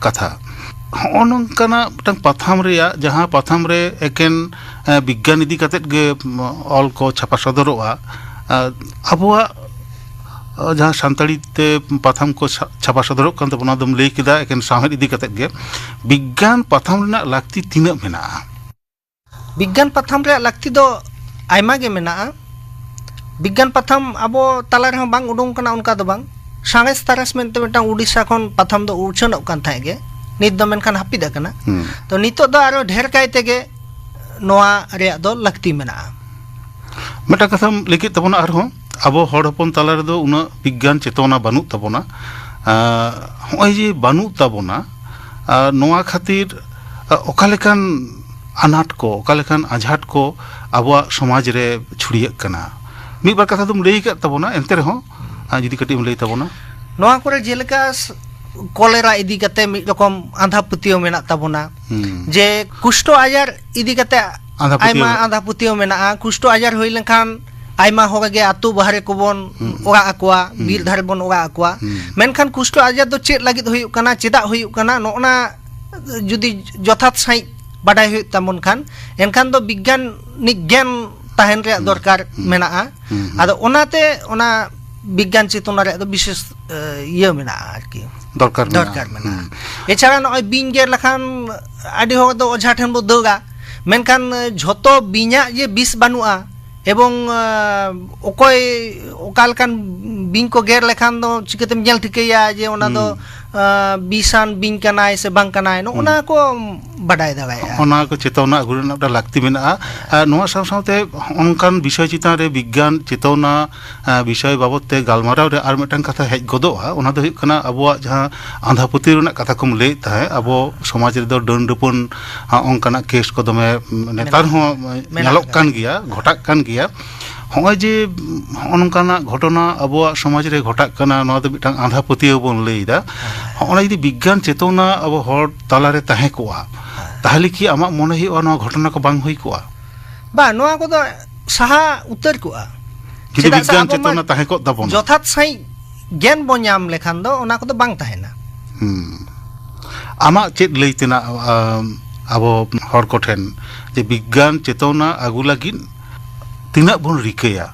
ᱠᱟᱛᱷᱟ᱾ ᱦᱚᱸᱜᱼᱚ ᱱᱚᱝᱠᱟᱱᱟᱜ ᱢᱤᱫᱴᱟᱝ ᱯᱟᱛᱷᱟᱢ ᱨᱮᱭᱟᱜ, ᱡᱟᱦᱟᱸ ᱯᱟᱛᱷᱟᱢ ᱨᱮ ᱮᱠᱮᱱ, ᱟᱸ, ᱵᱤᱜᱽᱜᱟᱱ ᱤᱫᱤ ᱠᱟᱛᱮᱫ ᱜᱮ, ᱩᱢ, ᱚᱞ ᱠᱚ ᱪᱷᱟᱯᱟ ᱥᱚᱫᱚᱨᱚᱜᱼᱟ, ᱟᱸ, ᱟᱵᱚᱣᱟᱜ, ᱟᱸ, ᱡᱟᱦᱟᱸ ᱥᱟᱱᱛᱟᱲᱤ ᱛᱮ ᱯᱟᱛᱷᱟᱢ ᱠᱚ ᱪᱷᱟ-, ᱪᱷᱟᱯᱟ ᱥᱚᱫᱚᱨᱚᱜ ᱠᱟᱱ ᱛᱟᱵᱚᱱᱟ, ᱚᱱᱟ ᱫᱚᱢ ᱞᱟᱹᱭ ᱠᱮᱫᱟ, ᱮᱠᱮᱱ ᱥᱟᱶᱦᱮᱫ ᱤᱫᱤ ᱠᱟᱛᱮᱫ ᱜᱮ᱾ ᱵᱤᱜᱽᱜᱟᱱ ᱯᱟᱛᱷᱟᱢ ᱨᱮᱱᱟᱜ ᱞᱟᱹᱠᱛᱤ ᱛᱤᱱᱟᱹᱜ ᱢᱮᱱᱟᱜᱼᱟ? ᱵᱤᱜᱽᱜᱟᱱ ᱯᱟᱛᱷᱟᱢ ᱨᱮᱭᱟᱜ ᱞᱟᱹᱠᱛᱤ ᱫᱚ ᱟᱭᱢᱟ ᱜᱮ ᱢᱮᱱᱟᱜᱼᱟ᱾ ᱵᱤᱜᱽᱜᱟᱱ ᱯᱟᱛᱷᱟᱢ ᱟᱵᱚ ᱛᱟᱞᱟ ᱨᱮᱦᱚᱸ ᱵᱟᱝ ᱩᱰᱩᱝ ᱠᱟᱱᱟ ᱚᱱᱠᱟ ᱫᱚ ᱵᱟᱝ, ᱥᱟᱬᱮᱥ ᱛᱟᱨᱟᱥ ᱢᱮᱱᱛᱮ ᱢᱤᱫᱴᱟᱝ ᱩᱰᱤᱥᱟ ᱠᱷᱚᱱ ᱯᱟᱛᱷᱟᱢ ᱫᱚ ᱩᱪᱷᱟᱹᱱᱚᱜ ᱠᱟᱱ ᱛᱟᱦᱮᱸᱫ ᱜᱮ, ᱱᱤᱛ ᱫᱚ ᱢᱮᱱᱠᱷᱟᱱ ᱦᱟᱹᱯᱤᱫ ᱟᱠᱟᱱᱟ᱾ ᱦᱩᱸ᱾ ᱛᱚ ᱱᱤᱛᱚᱜ ᱫᱚ ᱟᱨᱚ ᱰᱷᱮᱨ ᱠᱟᱭ ᱛᱮᱜᱮ ᱱᱚᱣᱟ ᱨᱮᱭᱟᱜ ᱫᱚ ᱞᱟᱹᱠᱛᱤ ᱢᱮᱱᱟᱜᱼᱟ᱾ ᱢᱤᱫᱴᱟᱝ ᱠᱟᱛᱷᱟᱢ ᱞᱟᱹᱭ ᱠᱮᱫ ᱛᱟᱵᱚᱱᱟ ᱟᱨᱦᱚᱸ, ᱟᱵᱚ ᱦᱚᱲ ᱦᱚᱯᱚᱱ ᱛᱟᱞᱟ ᱨᱮᱫᱚ ᱩᱱᱟᱹᱜ ᱵᱤᱜᱽᱜᱟᱱ ᱪᱮᱛᱚᱱᱟ ᱵᱟᱹᱱᱩᱜ ᱛᱟᱵᱚᱱᱟ᱾ ᱟᱸ, ᱦᱚᱸᱜᱼᱚᱭ ᱡᱮ ᱵᱟᱹᱱᱩᱜ ᱛᱟᱵᱚᱱᱟ, ᱟᱨ ᱱᱚᱣᱟ ᱠᱷᱟᱹᱛᱤᱨ, ᱟ, ᱚᱠᱟ ᱞᱮᱠᱟᱱ ᱟᱱᱟᱴ ᱠᱚ, ᱚᱠᱟ ᱞᱮᱠᱟᱱ ᱟᱡᱷᱟᱴ ᱠᱚ ᱟᱵᱚᱣᱟᱜ ᱥᱚᱢᱟᱡᱽ ᱨᱮ ᱪᱷᱩᱲᱭᱟᱹᱜ ᱠᱟᱱᱟ? ᱢᱤᱫ ᱵᱟᱨ ᱠᱟᱛᱷᱟ ᱫᱚᱢ ᱞᱟᱹᱭ ᱟᱠᱟᱫ ᱛᱟᱵᱚᱱᱟ, ᱮᱱᱛᱮ ᱨᱮᱦᱚᱸ, ᱟ, ᱡᱩᱫᱤ ᱠᱟᱹᱴᱤᱡ ᱮᱢ ᱞᱟᱹᱭ ᱛᱟᱵᱚᱱᱟ᱾ ᱱᱚᱣᱟ ᱠᱚᱨᱮ ᱡᱮᱞᱮᱠᱟ ᱥ-, ᱠᱚᱞᱮᱨᱟ ᱤᱫᱤ ᱠᱟᱛᱮ ᱢᱤᱫ ᱨᱚᱠᱚᱢ ᱟᱸᱫᱷᱟ ᱯᱟᱹᱛᱭᱟᱹᱣ ᱢᱮᱱᱟᱜ ᱛᱟᱵᱚᱱᱟ, ᱦᱩᱸ᱾ ᱡᱮ ᱠᱩᱥᱴᱚ ᱟᱡᱟᱨ ᱤᱫᱤ ᱠᱟᱛᱮ ᱟᱸᱫᱷᱟ ᱯᱟᱹᱛᱭᱟᱹᱣ᱾ ᱟᱭᱢᱟ ᱟᱸᱫᱷᱟ ᱯᱟᱹᱛᱭᱟᱹᱣ ᱢᱮᱱᱟᱜᱼᱟ᱾ ᱠᱩᱥᱴᱚ ᱟᱡᱟᱨ ᱦᱩᱭ ᱞᱮᱱᱠᱷᱟᱱ ᱟᱭᱢᱟ ᱦᱚᱲ ᱜᱮ ᱟᱹᱛᱩ ᱵᱟᱦᱨᱮ ᱠᱚᱵᱚᱱ ᱦᱩᱸ᱾ ᱚᱲᱟᱜ ᱟᱠᱚᱣᱟ, ᱦᱩᱸ᱾ ᱵᱤᱨ ᱫᱷᱟᱨᱮ ᱵᱚᱱ ᱚᱲᱟᱜ ᱟᱠᱚᱣᱟ᱾ ᱦᱩᱸ᱾ ᱢᱮᱱᱠᱷᱟᱱ ᱠᱩᱥᱴᱚ ᱟᱡᱟᱨ ᱫᱚ ᱪᱮᱫ ᱞᱟᱹᱜᱤᱫ ᱦᱩᱭᱩᱜ ᱠᱟᱱᱟ, ᱪᱮᱫᱟᱜ ᱦᱩᱭᱩᱜ ᱠᱟᱱᱟ, ᱱᱚᱜᱼᱱᱟ ᱡᱩᱫᱤ ᱡᱚᱛᱷᱟᱛ ᱥᱟᱺᱦᱤᱡ ᱵᱟᱰᱟᱭ ᱦᱩᱭᱩᱜ ᱛᱟᱵᱚᱱ ᱠᱷᱟᱱ, ᱮᱱᱠᱷᱟᱱ ᱫᱚ ᱵᱤᱜᱽᱜᱟᱱᱤᱠ ᱜᱮᱭᱟᱱ ᱛᱟᱦᱮᱱ ᱨᱮᱭᱟᱜ ᱦᱩᱸ᱾ ᱫᱚᱨᱠᱟᱨ ᱦᱩᱸ᱾ ᱢᱮᱱᱟᱜᱼᱟ᱾ ᱦᱩᱸ, ᱦᱩᱸ᱾ ᱟᱫᱚ ᱚᱱᱟᱛᱮ ᱚᱱᱟ ᱵᱤᱜᱽᱜᱟᱱ ᱪᱮᱛᱚᱱᱟ ᱨᱮᱭᱟᱜ ᱫᱚ ᱵᱤᱥᱮᱥ, ᱮ, ᱤᱭᱟᱹ ᱢᱮᱱᱟᱜᱼᱟ ᱟᱨᱠᱤ᱾ ᱫᱚᱨᱠᱟᱨ ᱢᱮᱱᱟᱜᱼᱟ᱾ ᱫᱚᱨᱠᱟᱨ ᱢᱮᱱᱟᱜᱼᱟ᱾ ᱦᱩᱸ᱾ ᱮᱪᱷᱟᱲᱟ ᱱᱚᱜᱼᱚᱭ ᱵᱤᱧ ᱜᱮᱨ ᱞᱮᱠᱷᱟᱱ ᱟᱹᱰᱤ ᱦᱚᱲ ᱫᱚ ᱚᱡᱷᱟ ᱴᱷᱮᱱ ᱵᱚ ᱫᱟᱹᱲᱟ, ᱢᱮᱱᱠᱷᱟᱱ, ᱮ, ᱡᱷᱚᱛᱚ ᱵᱤᱧᱟᱜ ᱡᱮ ᱵᱤᱥ ᱵᱟᱹᱱᱩᱜᱼᱟ, ᱮᱵᱚᱝ, ᱮ, ᱚᱠᱚᱭ ᱚᱠᱟ ᱞᱮᱠᱟᱱ ᱵᱤᱧ ᱠᱚ ᱜᱮᱨ ᱞᱮᱠᱷᱟᱱ ᱫᱚ ᱪᱤᱠᱟᱹᱛᱮᱢ ᱧᱮᱞ ᱴᱷᱤᱠᱟᱹᱭᱟ ᱡᱮ ᱚᱱᱟ ᱫᱚ, ᱦᱩᱸ᱾ ᱮ, ᱵᱤᱥᱟᱱ ᱵᱤᱧ ᱠᱟᱱᱟᱭ ᱥᱮ ᱵᱟᱝ ᱠᱟᱱᱟᱭ, ᱱᱚᱜᱼᱚ ᱦᱩᱸ᱾ ᱱᱟ ᱠᱚ ᱵᱟᱰᱟᱭ ᱫᱟᱲᱮᱭᱟᱜᱼᱟ᱾ ᱚᱱᱟ ᱠᱚ ᱪᱮᱛᱟᱣᱱᱟ ᱟᱹᱜᱩ ᱨᱮᱱᱟᱜ ᱢᱤᱫᱴᱟᱝ ᱞᱟᱹᱠᱛᱤ ᱢᱮᱱᱟᱜᱼᱟ᱾ ᱟᱨ ᱱᱚᱣᱟ ᱥᱟᱶ ᱥᱟᱶᱛᱮ ᱦᱚᱸᱜᱼᱚ ᱱᱚᱝᱠᱟᱱ ᱵᱤᱥᱚᱭ ᱪᱮᱛᱟᱱ ᱨᱮ ᱵᱤᱜᱽᱜᱟᱱ ᱪᱮᱛᱚᱱᱟ, ᱮ, ᱵᱤᱥᱚᱭ ᱵᱟᱵᱚᱛ ᱛᱮ ᱜᱟᱞᱢᱟᱨᱟᱣ ᱨᱮ ᱟᱨ ᱢᱤᱫᱴᱟᱝ ᱠᱟᱛᱷᱟ ᱦᱮᱡ ᱜᱚᱫᱚᱜᱼᱟ, ᱚᱱᱟ ᱫᱚ ᱦᱩᱭᱩᱜ ᱠᱟᱱᱟ ᱟᱵᱚᱣᱟᱜ ᱡᱟᱦᱟᱸ ᱟᱸᱫᱷᱟ ᱯᱟᱹᱛᱭᱟᱹᱣ ᱨᱮᱱᱟᱜ ᱠᱟᱛᱷᱟ ᱠᱚᱢ ᱞᱟᱹᱭᱮᱫ ᱛᱟᱦᱮᱸᱫ, ᱟᱵᱚ ᱥᱚᱢᱟᱡᱽ ᱨᱮᱫᱚ ᱰᱟᱹᱱ ᱰᱟᱹᱯᱟᱹᱱ, ᱟ, ᱚᱱᱠᱟᱱᱟᱜ ᱠᱮᱥ ᱠᱚ ᱫᱚᱢᱮ, ᱩᱢ, ᱱᱮᱛᱟᱨ ᱢᱮᱱᱟᱜ ᱦᱚᱸ ᱜᱮᱭᱟ᱾ ᱧᱮᱞᱚᱜ ᱢᱮᱱᱟᱜ ᱠᱟᱱ ᱜᱮᱭᱟ, ᱜᱷᱚᱴᱟᱜ ᱠᱟᱱ ᱜᱮᱭᱟ᱾ ᱦᱚᱸᱜᱼᱚᱭ ᱡᱮ, ᱩᱢ, ᱦᱚᱸᱜᱼᱚ ᱱᱚᱝᱠᱟᱱᱟᱜ ᱜᱷᱚᱴᱚᱱᱟ ᱟᱵᱚᱣᱟᱜ ᱥᱚᱢᱟᱡᱽ ᱨᱮ ᱜᱷᱚᱴᱟᱜ ᱠᱟᱱᱟ, ᱱᱚᱣᱟ ᱫᱚ ᱢᱤᱫᱴᱟᱝ ᱟᱸᱫᱷᱟ ᱯᱟᱹᱛᱭᱟᱹᱣ ᱵᱚᱱ ᱞᱟᱹᱭ ᱮᱫᱟ᱾ ᱦᱮᱸ᱾ ᱦᱚᱸᱜᱼᱚ ᱱᱟ ᱡᱩᱫᱤ ᱵᱤᱜᱽᱜᱟᱱ ᱪᱮᱛᱚᱱᱟ ᱟᱵᱚ ᱦᱚᱲ ᱛᱟᱞᱟᱨᱮ ᱛᱟᱦᱮᱸ ᱠᱚᱜᱼᱟ, ᱦᱮᱸ᱾ ᱛᱟᱦᱚᱞᱮ ᱠᱤ ᱟᱢᱟᱜ ᱢᱚᱱᱮ ᱦᱩᱭᱩᱜᱼᱟ ᱱᱚᱣᱟ ᱜᱷᱚᱴᱚᱱᱟ ᱠᱚ ᱵᱟᱝ ᱦᱩᱭ ᱠᱚᱜᱼᱟ? ᱵᱟᱝ, ᱱᱚᱣᱟ ᱠᱚᱫᱚ ᱥᱟᱦᱟ ᱩᱛᱟᱹᱨ ᱠᱚᱜᱼᱟ᱾ ᱡᱩᱫᱤ ᱪᱮᱫᱟᱜ ᱥᱮ ᱵᱤᱜᱽᱜᱟᱱ ᱟᱵᱚ ᱢᱟ ᱪᱮᱛᱚᱱᱟ ᱛᱟᱦᱮᱸ ᱠᱚᱜ ᱛᱟᱵᱚᱱᱟ᱾ ᱡᱚᱛᱷᱟᱛ ᱥᱟᱺᱦᱤᱡ ᱜᱮᱭᱟᱱ ᱵᱚᱱ ᱧᱟᱢ ᱞᱮᱠᱷᱟᱱ ᱫᱚ ᱚᱱᱟ ᱠᱚᱫᱚ ᱵᱟᱝ ᱛᱟᱦᱮᱱᱟ᱾ ᱦᱩᱸ᱾ ᱟᱢᱟᱜ ᱪᱮᱫ ᱞᱟᱹᱭ ᱛᱮᱱᱟᱜ, ᱟᱢ, ᱟᱵᱚ ᱦᱚᱲ ᱠᱚᱴᱷᱮᱱ ᱡᱮ ᱵᱤᱜᱽᱜᱟᱱ ᱪᱮᱛᱚᱱᱟ ᱟᱹᱜᱩ ᱞᱟᱹᱜᱤᱫ ᱛᱤᱱᱟᱹᱜ ᱵᱚᱱ ᱨᱤᱠᱟᱹᱭᱟ?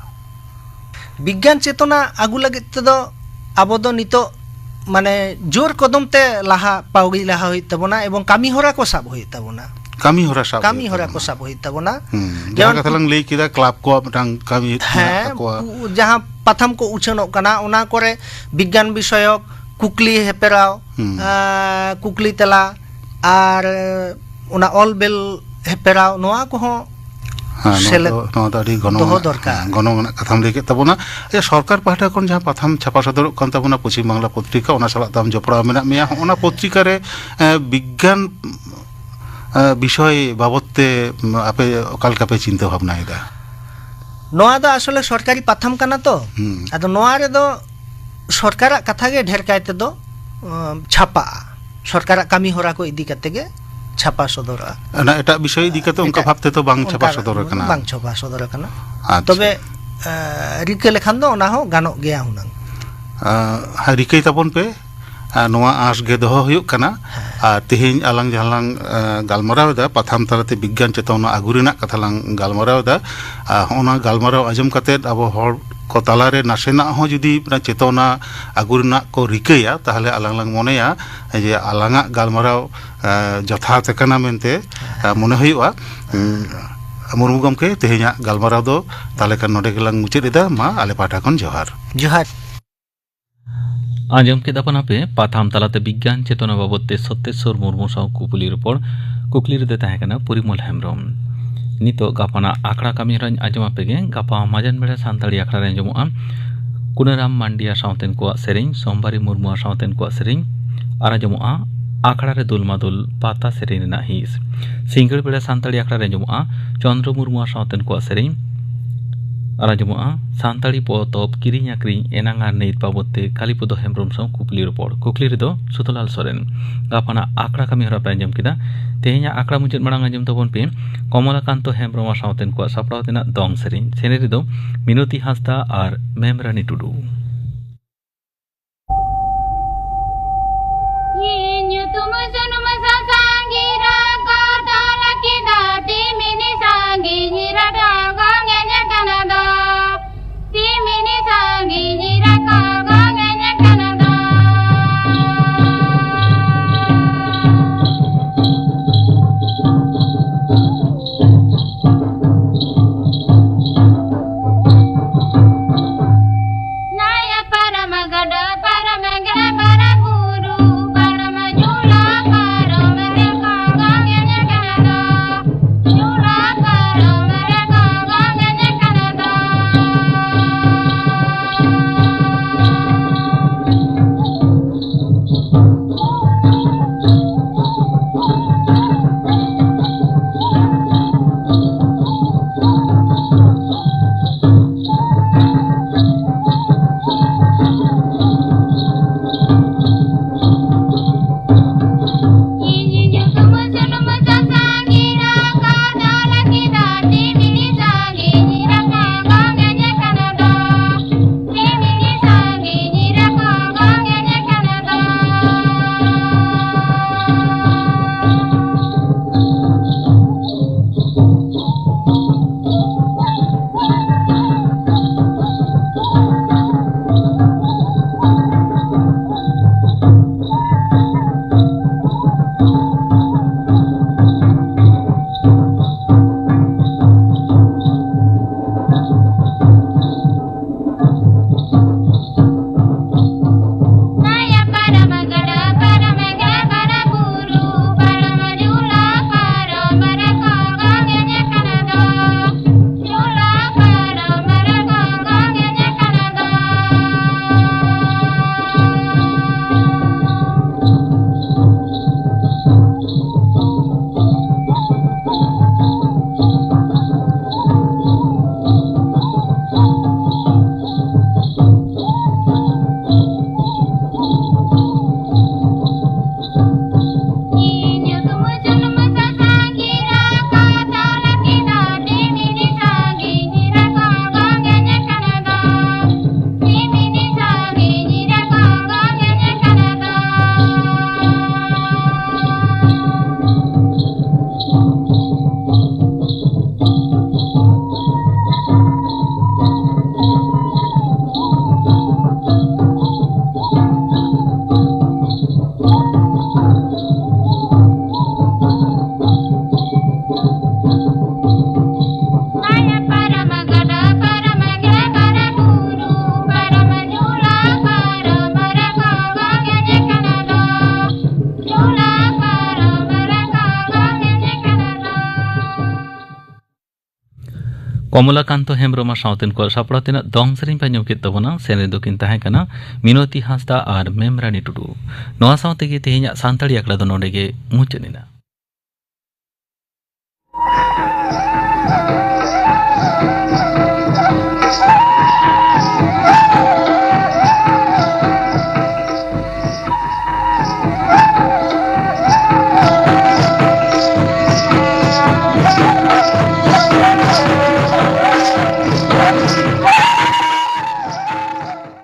ᱵᱤᱜᱽᱜᱟᱱ ᱪᱮᱛᱚᱱᱟ ᱟᱹᱜᱩ ᱞᱟᱹᱜᱤᱫ ᱛᱮᱫᱚ ᱟᱵᱚ ᱫᱚ ᱱᱤᱛᱚᱜ ᱢᱟᱱᱮ ᱡᱳᱨ ᱠᱚᱫᱚᱢ ᱛᱮ ᱞᱟᱦᱟ ᱯᱟᱹᱣᱲᱤ ᱞᱟᱦᱟ ᱦᱩᱭᱩᱜ ᱛᱟᱵᱚᱱᱟ ᱮᱵᱚᱝ ᱠᱟᱹᱢᱤ ᱦᱚᱨᱟ ᱠᱚ ᱥᱟᱵ ᱦᱩᱭᱩᱜ ᱛᱟᱵᱚᱱᱟ᱾ ᱠᱟᱹᱢᱤ ᱦᱚᱨᱟ ᱥᱟᱵ ᱠᱟᱹᱢᱤ ᱦᱩᱭᱩᱜ ᱦᱚᱨᱟ ᱛᱟᱵᱚᱱᱟ᱾ ᱠᱚ ᱥᱟᱵ ᱦᱩᱭᱩᱜ ᱛᱟᱵᱚᱱᱟ᱾ ᱦᱩᱸ, ᱡᱟᱦᱟᱸ ᱡᱮᱢᱚᱱ ᱠᱟᱛᱷᱟ ᱞᱟᱝ ᱞᱟᱹᱭ ᱠᱮᱫᱟ, ᱠᱞᱟᱵᱽ ᱠᱚᱣᱟᱜ ᱢᱤᱫᱴᱟᱝ ᱠᱟᱹᱢᱤ ᱢᱮᱱᱟᱜ ᱦᱮᱸ, ᱛᱟᱠᱚᱣᱟ᱾ ᱩ-, ᱡᱟᱦᱟᱸ ᱯᱟᱛᱷᱟᱢ ᱠᱚ ᱩᱪᱷᱟᱹᱱᱚᱜ ᱠᱟᱱᱟ, ᱚᱱᱟ ᱠᱚᱨᱮ ᱵᱤᱜᱽᱜᱟᱱ ᱵᱤᱥᱚᱭᱚᱠ ᱠᱩᱠᱞᱤ ᱦᱮᱯᱮᱨᱟᱣ, ᱦᱩᱸ᱾ ᱟᱸ, ᱠᱩᱠᱞᱤ ᱛᱮᱞᱟ, ᱟᱨ ᱚᱱᱟ ᱚᱞ ᱵᱮᱞ ᱦᱮᱯᱮᱨᱟᱣ, ᱱᱚᱣᱟ ᱠᱚᱦᱚᱸ ᱦᱮᱸ, ᱱᱚᱣᱟ ᱥᱮᱞᱮᱫ ᱫᱚ, ᱱᱚᱣᱟ ᱫᱚ ᱟᱹᱰᱤ ᱜᱚᱱᱚᱝ ᱫᱚᱦᱚ ᱟᱱᱟᱜ, ᱫᱚᱨᱠᱟᱨ᱾ ᱦᱮᱸ, ᱜᱚᱱᱚᱝ ᱟᱱᱟᱜ ᱠᱟᱛᱷᱟᱢ ᱞᱟᱹᱭ ᱠᱮᱫ ᱛᱟᱵᱚᱱᱟ᱾ ᱟᱪᱪᱷᱟ, ᱥᱚᱨᱠᱟᱨ ᱯᱟᱦᱴᱟ ᱠᱷᱚᱱ ᱡᱟᱦᱟᱸ ᱯᱟᱛᱷᱟᱢ ᱪᱷᱟᱯᱟ ᱥᱚᱫᱚᱨᱚᱜ ᱠᱟᱱ ᱛᱟᱵᱚᱱᱟ, ᱯᱚᱪᱷᱤᱢ ᱵᱟᱝᱞᱟ ᱯᱚᱛᱨᱤᱠᱟ, ᱚᱱᱟ ᱥᱟᱞᱟᱜ ᱫᱚ ᱟᱢ ᱡᱚᱯᱲᱟᱣ ᱢᱮᱱᱟᱜ ᱢᱮᱭᱟ᱾ ᱦᱚᱸᱜᱼᱚ ᱱᱟ ᱯᱚᱛᱨᱤᱠᱟ ᱨᱮ, ᱮᱸ, ᱵᱤᱜᱽᱜᱟᱱ, ᱮᱸ, ᱵᱤᱥᱚᱭ ᱵᱟᱵᱚᱛ ᱛᱮ, ᱩᱸ, ᱟᱯᱮ ᱚᱠᱟ ᱞᱮᱠᱟ ᱯᱮ ᱪᱤᱱᱛᱟᱹ ᱵᱷᱟᱵᱽᱱᱟᱭᱮᱫᱟ? ᱱᱚᱣᱟ ᱫᱚ ᱟᱥᱚᱞᱮ ᱥᱚᱨᱠᱟᱨᱤ ᱯᱟᱛᱷᱟᱢ ᱠᱟᱱᱟ ᱛᱚ᱾ ᱦᱩᱸ᱾ ᱟᱫᱚ ᱱᱚᱣᱟ ᱨᱮᱫᱚ ᱥᱚᱨᱠᱟᱨᱟᱜ ᱠᱟᱛᱷᱟ ᱜᱮ ᱰᱷᱮᱨ ᱠᱟᱭ ᱛᱮᱫᱚ, ᱩᱸ, ᱪᱷᱟᱯᱟᱜᱼᱟ᱾ ᱥᱚᱨᱠᱟᱨᱟᱜ ᱠᱟᱹᱢᱤ ᱦᱚᱨᱟ ᱠᱚ ᱤᱫᱤ ᱠᱟᱛᱮ ᱜᱮ ᱪᱷᱟᱯᱟ ᱥᱚᱫᱚᱨᱚᱜᱼᱟ᱾ ᱚᱱᱟ ᱮᱴᱟᱜ ᱵᱤᱥᱚᱭ ᱤᱫᱤ ᱠᱟᱛᱮ ᱚᱱᱠᱟ ᱮᱴᱟᱜ ᱵᱷᱟᱵᱽ ᱛᱮᱫᱚ ᱵᱟᱝ ᱪᱷᱟᱯᱟ ᱚᱱᱠᱟ ᱥᱚᱫᱚᱨ ᱟᱠᱟᱱᱟ? ᱵᱟᱝ ᱪᱷᱟᱯᱟ ᱥᱚᱫᱚᱨ ᱟᱠᱟᱱᱟ᱾ ᱟᱪᱪᱷᱟ᱾ ᱛᱚᱵᱮ, ᱮ, ᱨᱤᱠᱟᱹ ᱞᱮᱠᱷᱟᱱ ᱫᱚ ᱚᱱᱟ ᱦᱚᱸ ᱜᱟᱱᱚᱜ ᱜᱮᱭᱟ ᱦᱩᱱᱟᱹᱝ᱾ ᱟ, ᱦᱮᱸ, ᱨᱤᱠᱟᱹᱭ ᱛᱟᱵᱚᱱ ᱯᱮ᱾ ᱟ, ᱱᱚᱣᱟ ᱟᱸᱥ ᱜᱮ ᱫᱚᱦᱚ ᱦᱩᱭᱩᱜ ᱠᱟᱱᱟ᱾ ᱦᱮᱸ᱾ ᱟᱨ ᱛᱮᱦᱮᱧ ᱟᱞᱟᱝ ᱡᱟᱦᱟᱸ ᱞᱟᱝ, ᱟ, ᱜᱟᱞᱢᱟᱨᱟᱣ ᱮᱫᱟ, ᱯᱟᱛᱷᱟᱢ ᱛᱟᱞᱟᱛᱮ ᱵᱤᱜᱽᱜᱟᱱ ᱪᱮᱛᱚᱱᱟ ᱟᱹᱜᱩ ᱨᱮᱱᱟᱜ ᱠᱟᱛᱷᱟ ᱞᱟᱝ ᱜᱟᱞᱢᱟᱨᱟᱣ ᱮᱫᱟ᱾ ᱟ, ᱦᱚᱸᱜᱼᱚ ᱱᱟ ᱜᱟᱞᱢᱟᱨᱟᱣ ᱟᱸᱡᱚᱢ ᱠᱟᱛᱮᱫ ᱟᱵᱚ ᱦᱚᱲ ᱠᱚ ᱛᱟᱞᱟᱨᱮ ᱱᱟᱥᱮᱱᱟᱜ ᱦᱚᱸ ᱡᱩᱫᱤ ᱚᱱᱟ ᱪᱮᱛᱚᱱᱟ ᱟᱹᱜᱩ ᱨᱮᱱᱟᱜ ᱠᱚ ᱨᱤᱠᱟᱹᱭᱟ, ᱛᱟᱦᱚᱞᱮ ᱟᱞᱟᱝ ᱞᱟᱝ ᱢᱚᱱᱮᱭᱟ ᱡᱮ ᱟᱞᱟᱝᱟᱜ ᱜᱟᱞᱢᱟᱨᱟᱣ, ᱮ, ᱡᱚᱛᱷᱟᱛ ᱟᱠᱟᱱᱟ ᱢᱮᱱᱛᱮ, ᱮ, ᱢᱚᱱᱮ ᱦᱩᱭᱩᱜᱼᱟ᱾ ᱩᱸ, ᱢᱩᱨᱢᱩ ᱜᱚᱢᱠᱮ, ᱛᱮᱦᱮᱧᱟᱜ ᱜᱟᱞᱢᱟᱨᱟᱣ ᱫᱚ ᱛᱟᱦᱚᱞᱮ ᱠᱷᱟᱱ ᱱᱚᱰᱮ ᱜᱮᱞᱟᱝ ᱢᱩᱪᱟᱹᱫ ᱮᱫᱟ᱾ ᱢᱟ ᱟᱞᱮ ᱯᱟᱦᱴᱟ ᱠᱷᱚᱱ ᱡᱚᱦᱟᱨ᱾ ᱡᱚᱦᱟᱨ᱾ ᱟᱸᱡᱚᱢ ᱠᱮᱫᱟ ᱵᱚᱱ ᱟᱯᱮ ᱯᱟᱛᱷᱟᱢ ᱛᱟᱞᱟᱛᱮ ᱵᱤᱜᱽᱜᱟᱱ ᱪᱮᱛᱚᱱᱟ ᱵᱟᱵᱚᱛ ᱛᱮ ᱥᱚᱛᱮᱥᱥᱚᱨ ᱢᱩᱨᱢᱩ ᱥᱟᱶ ᱠᱩᱯᱩᱞᱤ ᱨᱚᱯᱚᱲ᱾ ᱠᱩᱠᱞᱤ ᱨᱮᱫᱚ ᱛᱟᱦᱮᱸ ᱠᱟᱱᱟ ᱯᱚᱨᱤᱢᱚᱞ ᱦᱮᱢᱵᱨᱚᱢ᱾ ᱱᱤᱛᱚᱜ ᱜᱟᱯᱟᱱᱟᱜ ᱟᱠᱷᱲᱟ ᱠᱟᱹᱢᱤ ᱦᱚᱨᱟᱧ ᱟᱸᱡᱚᱢ ᱟᱯᱮ ᱜᱮ᱾ ᱜᱟᱯᱟ ᱢᱟᱡᱟᱱ ᱵᱮᱲᱟ ᱥᱟᱱᱛᱟᱲᱤ ᱟᱠᱷᱲᱟ ᱨᱮ ᱟᱸᱡᱚᱢᱚᱜᱼᱟ ᱠᱩᱱᱟᱹᱨᱟᱢ ᱢᱟᱱᱰᱤᱭᱟ ᱥᱟᱶᱛᱮᱱ ᱠᱚᱣᱟᱜ ᱥᱮᱨᱮᱧ, ᱥᱳᱢᱵᱟᱨᱤ ᱢᱩᱨᱢᱩᱣᱟᱜ ᱥᱟᱶᱛᱮᱱ ᱠᱚᱣᱟᱜ ᱥᱮᱨᱮᱧ, ᱟᱨ ᱟᱸᱡᱚᱢᱚᱜᱼᱟ ᱟᱠᱷᱲᱟ ᱨᱮ ᱫᱩᱞᱢᱟᱫᱩᱞ ᱯᱟᱛᱟ ᱥᱮᱨᱮᱧ ᱨᱮᱱᱟᱜ ᱦᱤᱸᱥ᱾ ᱥᱤᱸᱜᱟᱹᱲ ᱵᱮᱲᱟ ᱥᱟᱱᱛᱟᱲᱤ ᱟᱠᱷᱲᱟ ᱨᱮ ᱟᱸᱡᱚᱢᱚᱜᱼᱟ ᱪᱚᱱᱫᱨᱚ ᱢᱩᱨᱢᱩᱣᱟᱜ ᱥᱟᱶᱛᱮᱱ ᱠᱚᱣᱟᱜ ᱥᱮᱨᱮᱧ, ᱟᱨ ᱟᱸᱡᱚᱢᱚᱜᱼᱟ ᱥᱟᱱᱛᱟᱲᱤ ᱯᱚᱛᱚᱵ ᱠᱤᱨᱤᱧ ᱟᱠᱷᱨᱤᱧ ᱮᱱᱟᱝ ᱟᱨ ᱱᱤᱛ ᱵᱟᱵᱚᱛ ᱛᱮ ᱠᱟᱞᱤᱯᱚᱫᱚ ᱦᱮᱢᱵᱨᱚᱢ ᱥᱟᱶ ᱠᱩᱠᱞᱤ ᱨᱚᱯᱚᱲ᱾ ᱠᱩᱠᱞᱤ ᱨᱮᱫᱚ ᱥᱩᱫᱷᱩᱞᱟᱞ ᱥᱚᱨᱮᱱ᱾ ᱜᱟᱯᱟᱱᱟᱜ ᱟᱠᱷᱲᱟ ᱠᱟᱹᱢᱤ ᱦᱚᱨᱟ ᱯᱮ ᱟᱸᱡᱚᱢ ᱠᱮᱫᱟ᱾ ᱛᱮᱦᱮᱧᱟᱜ ᱟᱠᱷᱲᱟ ᱢᱩᱪᱟᱹᱫ ᱢᱟᱲᱟᱝ ᱟᱸᱡᱚᱢ ᱛᱟᱵᱚᱱ ᱯᱮ ᱠᱚᱢᱚᱞᱟᱠᱟᱱᱛᱚ ᱦᱮᱢᱵᱨᱚᱢ ᱟᱨ ᱥᱟᱶᱛᱮᱱ ᱠᱚᱣᱟᱜ ᱥᱟᱯᱲᱟᱣ ᱛᱮᱱᱟᱜ ᱫᱚᱝ ᱥᱮᱨᱮᱧ᱾ ᱥᱮᱨᱮᱧ ᱨᱮᱫᱚ ᱢᱤᱱᱚᱛᱤ ᱦᱟᱸᱥᱫᱟ ᱟᱨ ᱢᱮᱢᱨᱟᱱᱤ ᱴᱩᱰᱩ᱾ ᱤᱧ ᱧᱩᱛᱩᱢ ᱥᱩᱱᱩᱢ ᱥᱟᱥᱟᱝ ᱜᱤᱨᱟᱹ ᱠᱚ ᱛᱚᱞ ᱠᱮᱫᱟ, ᱛᱤᱢᱤᱱ ᱥᱟᱺᱜᱤᱧ ᱨᱮ ᱰᱚᱜᱚᱝ ᱮᱱᱮᱡ ᱠᱟᱱᱟ ᱫᱚ᱾ ᱛᱤᱢᱤᱱ ᱥᱟᱺᱜᱤᱧ ᱨᱮ ᱰᱚᱜᱚᱝ ᱮᱱᱮᱡ ᱠᱟᱱᱟ ᱫᱚ᱾ ᱠᱚᱢᱚᱞᱟᱠᱟᱱᱛᱚ ᱦᱮᱢᱵᱨᱚᱢ ᱟᱨ ᱥᱟᱶᱛᱮᱱ ᱠᱚᱣᱟᱜ ᱥᱟᱯᱲᱟᱣ ᱛᱮᱱᱟᱜ ᱫᱚᱝ ᱥᱮᱨᱮᱧ ᱯᱮ ᱟᱸᱡᱚᱢ ᱠᱮᱫ ᱛᱟᱵᱚᱱᱟ᱾ ᱥᱮᱨᱮᱧ ᱫᱚᱠᱤᱱ ᱛᱟᱦᱮᱸ ᱠᱟᱱᱟ ᱢᱤᱱᱚᱛᱤ ᱦᱟᱸᱥᱫᱟ ᱟᱨ ᱢᱮᱢᱨᱟᱱᱤ ᱴᱩᱰᱩ᱾ ᱱᱚᱣᱟ ᱥᱟᱶ ᱛᱮᱜᱮ ᱛᱮᱦᱮᱧᱟᱜ ᱥᱟᱱᱛᱟᱲᱤ ᱟᱠᱷᱲᱟ ᱫᱚ ᱱᱚᱰᱮ ᱜᱮ ᱢᱩᱪᱟᱹᱫ ᱮᱱᱟ᱾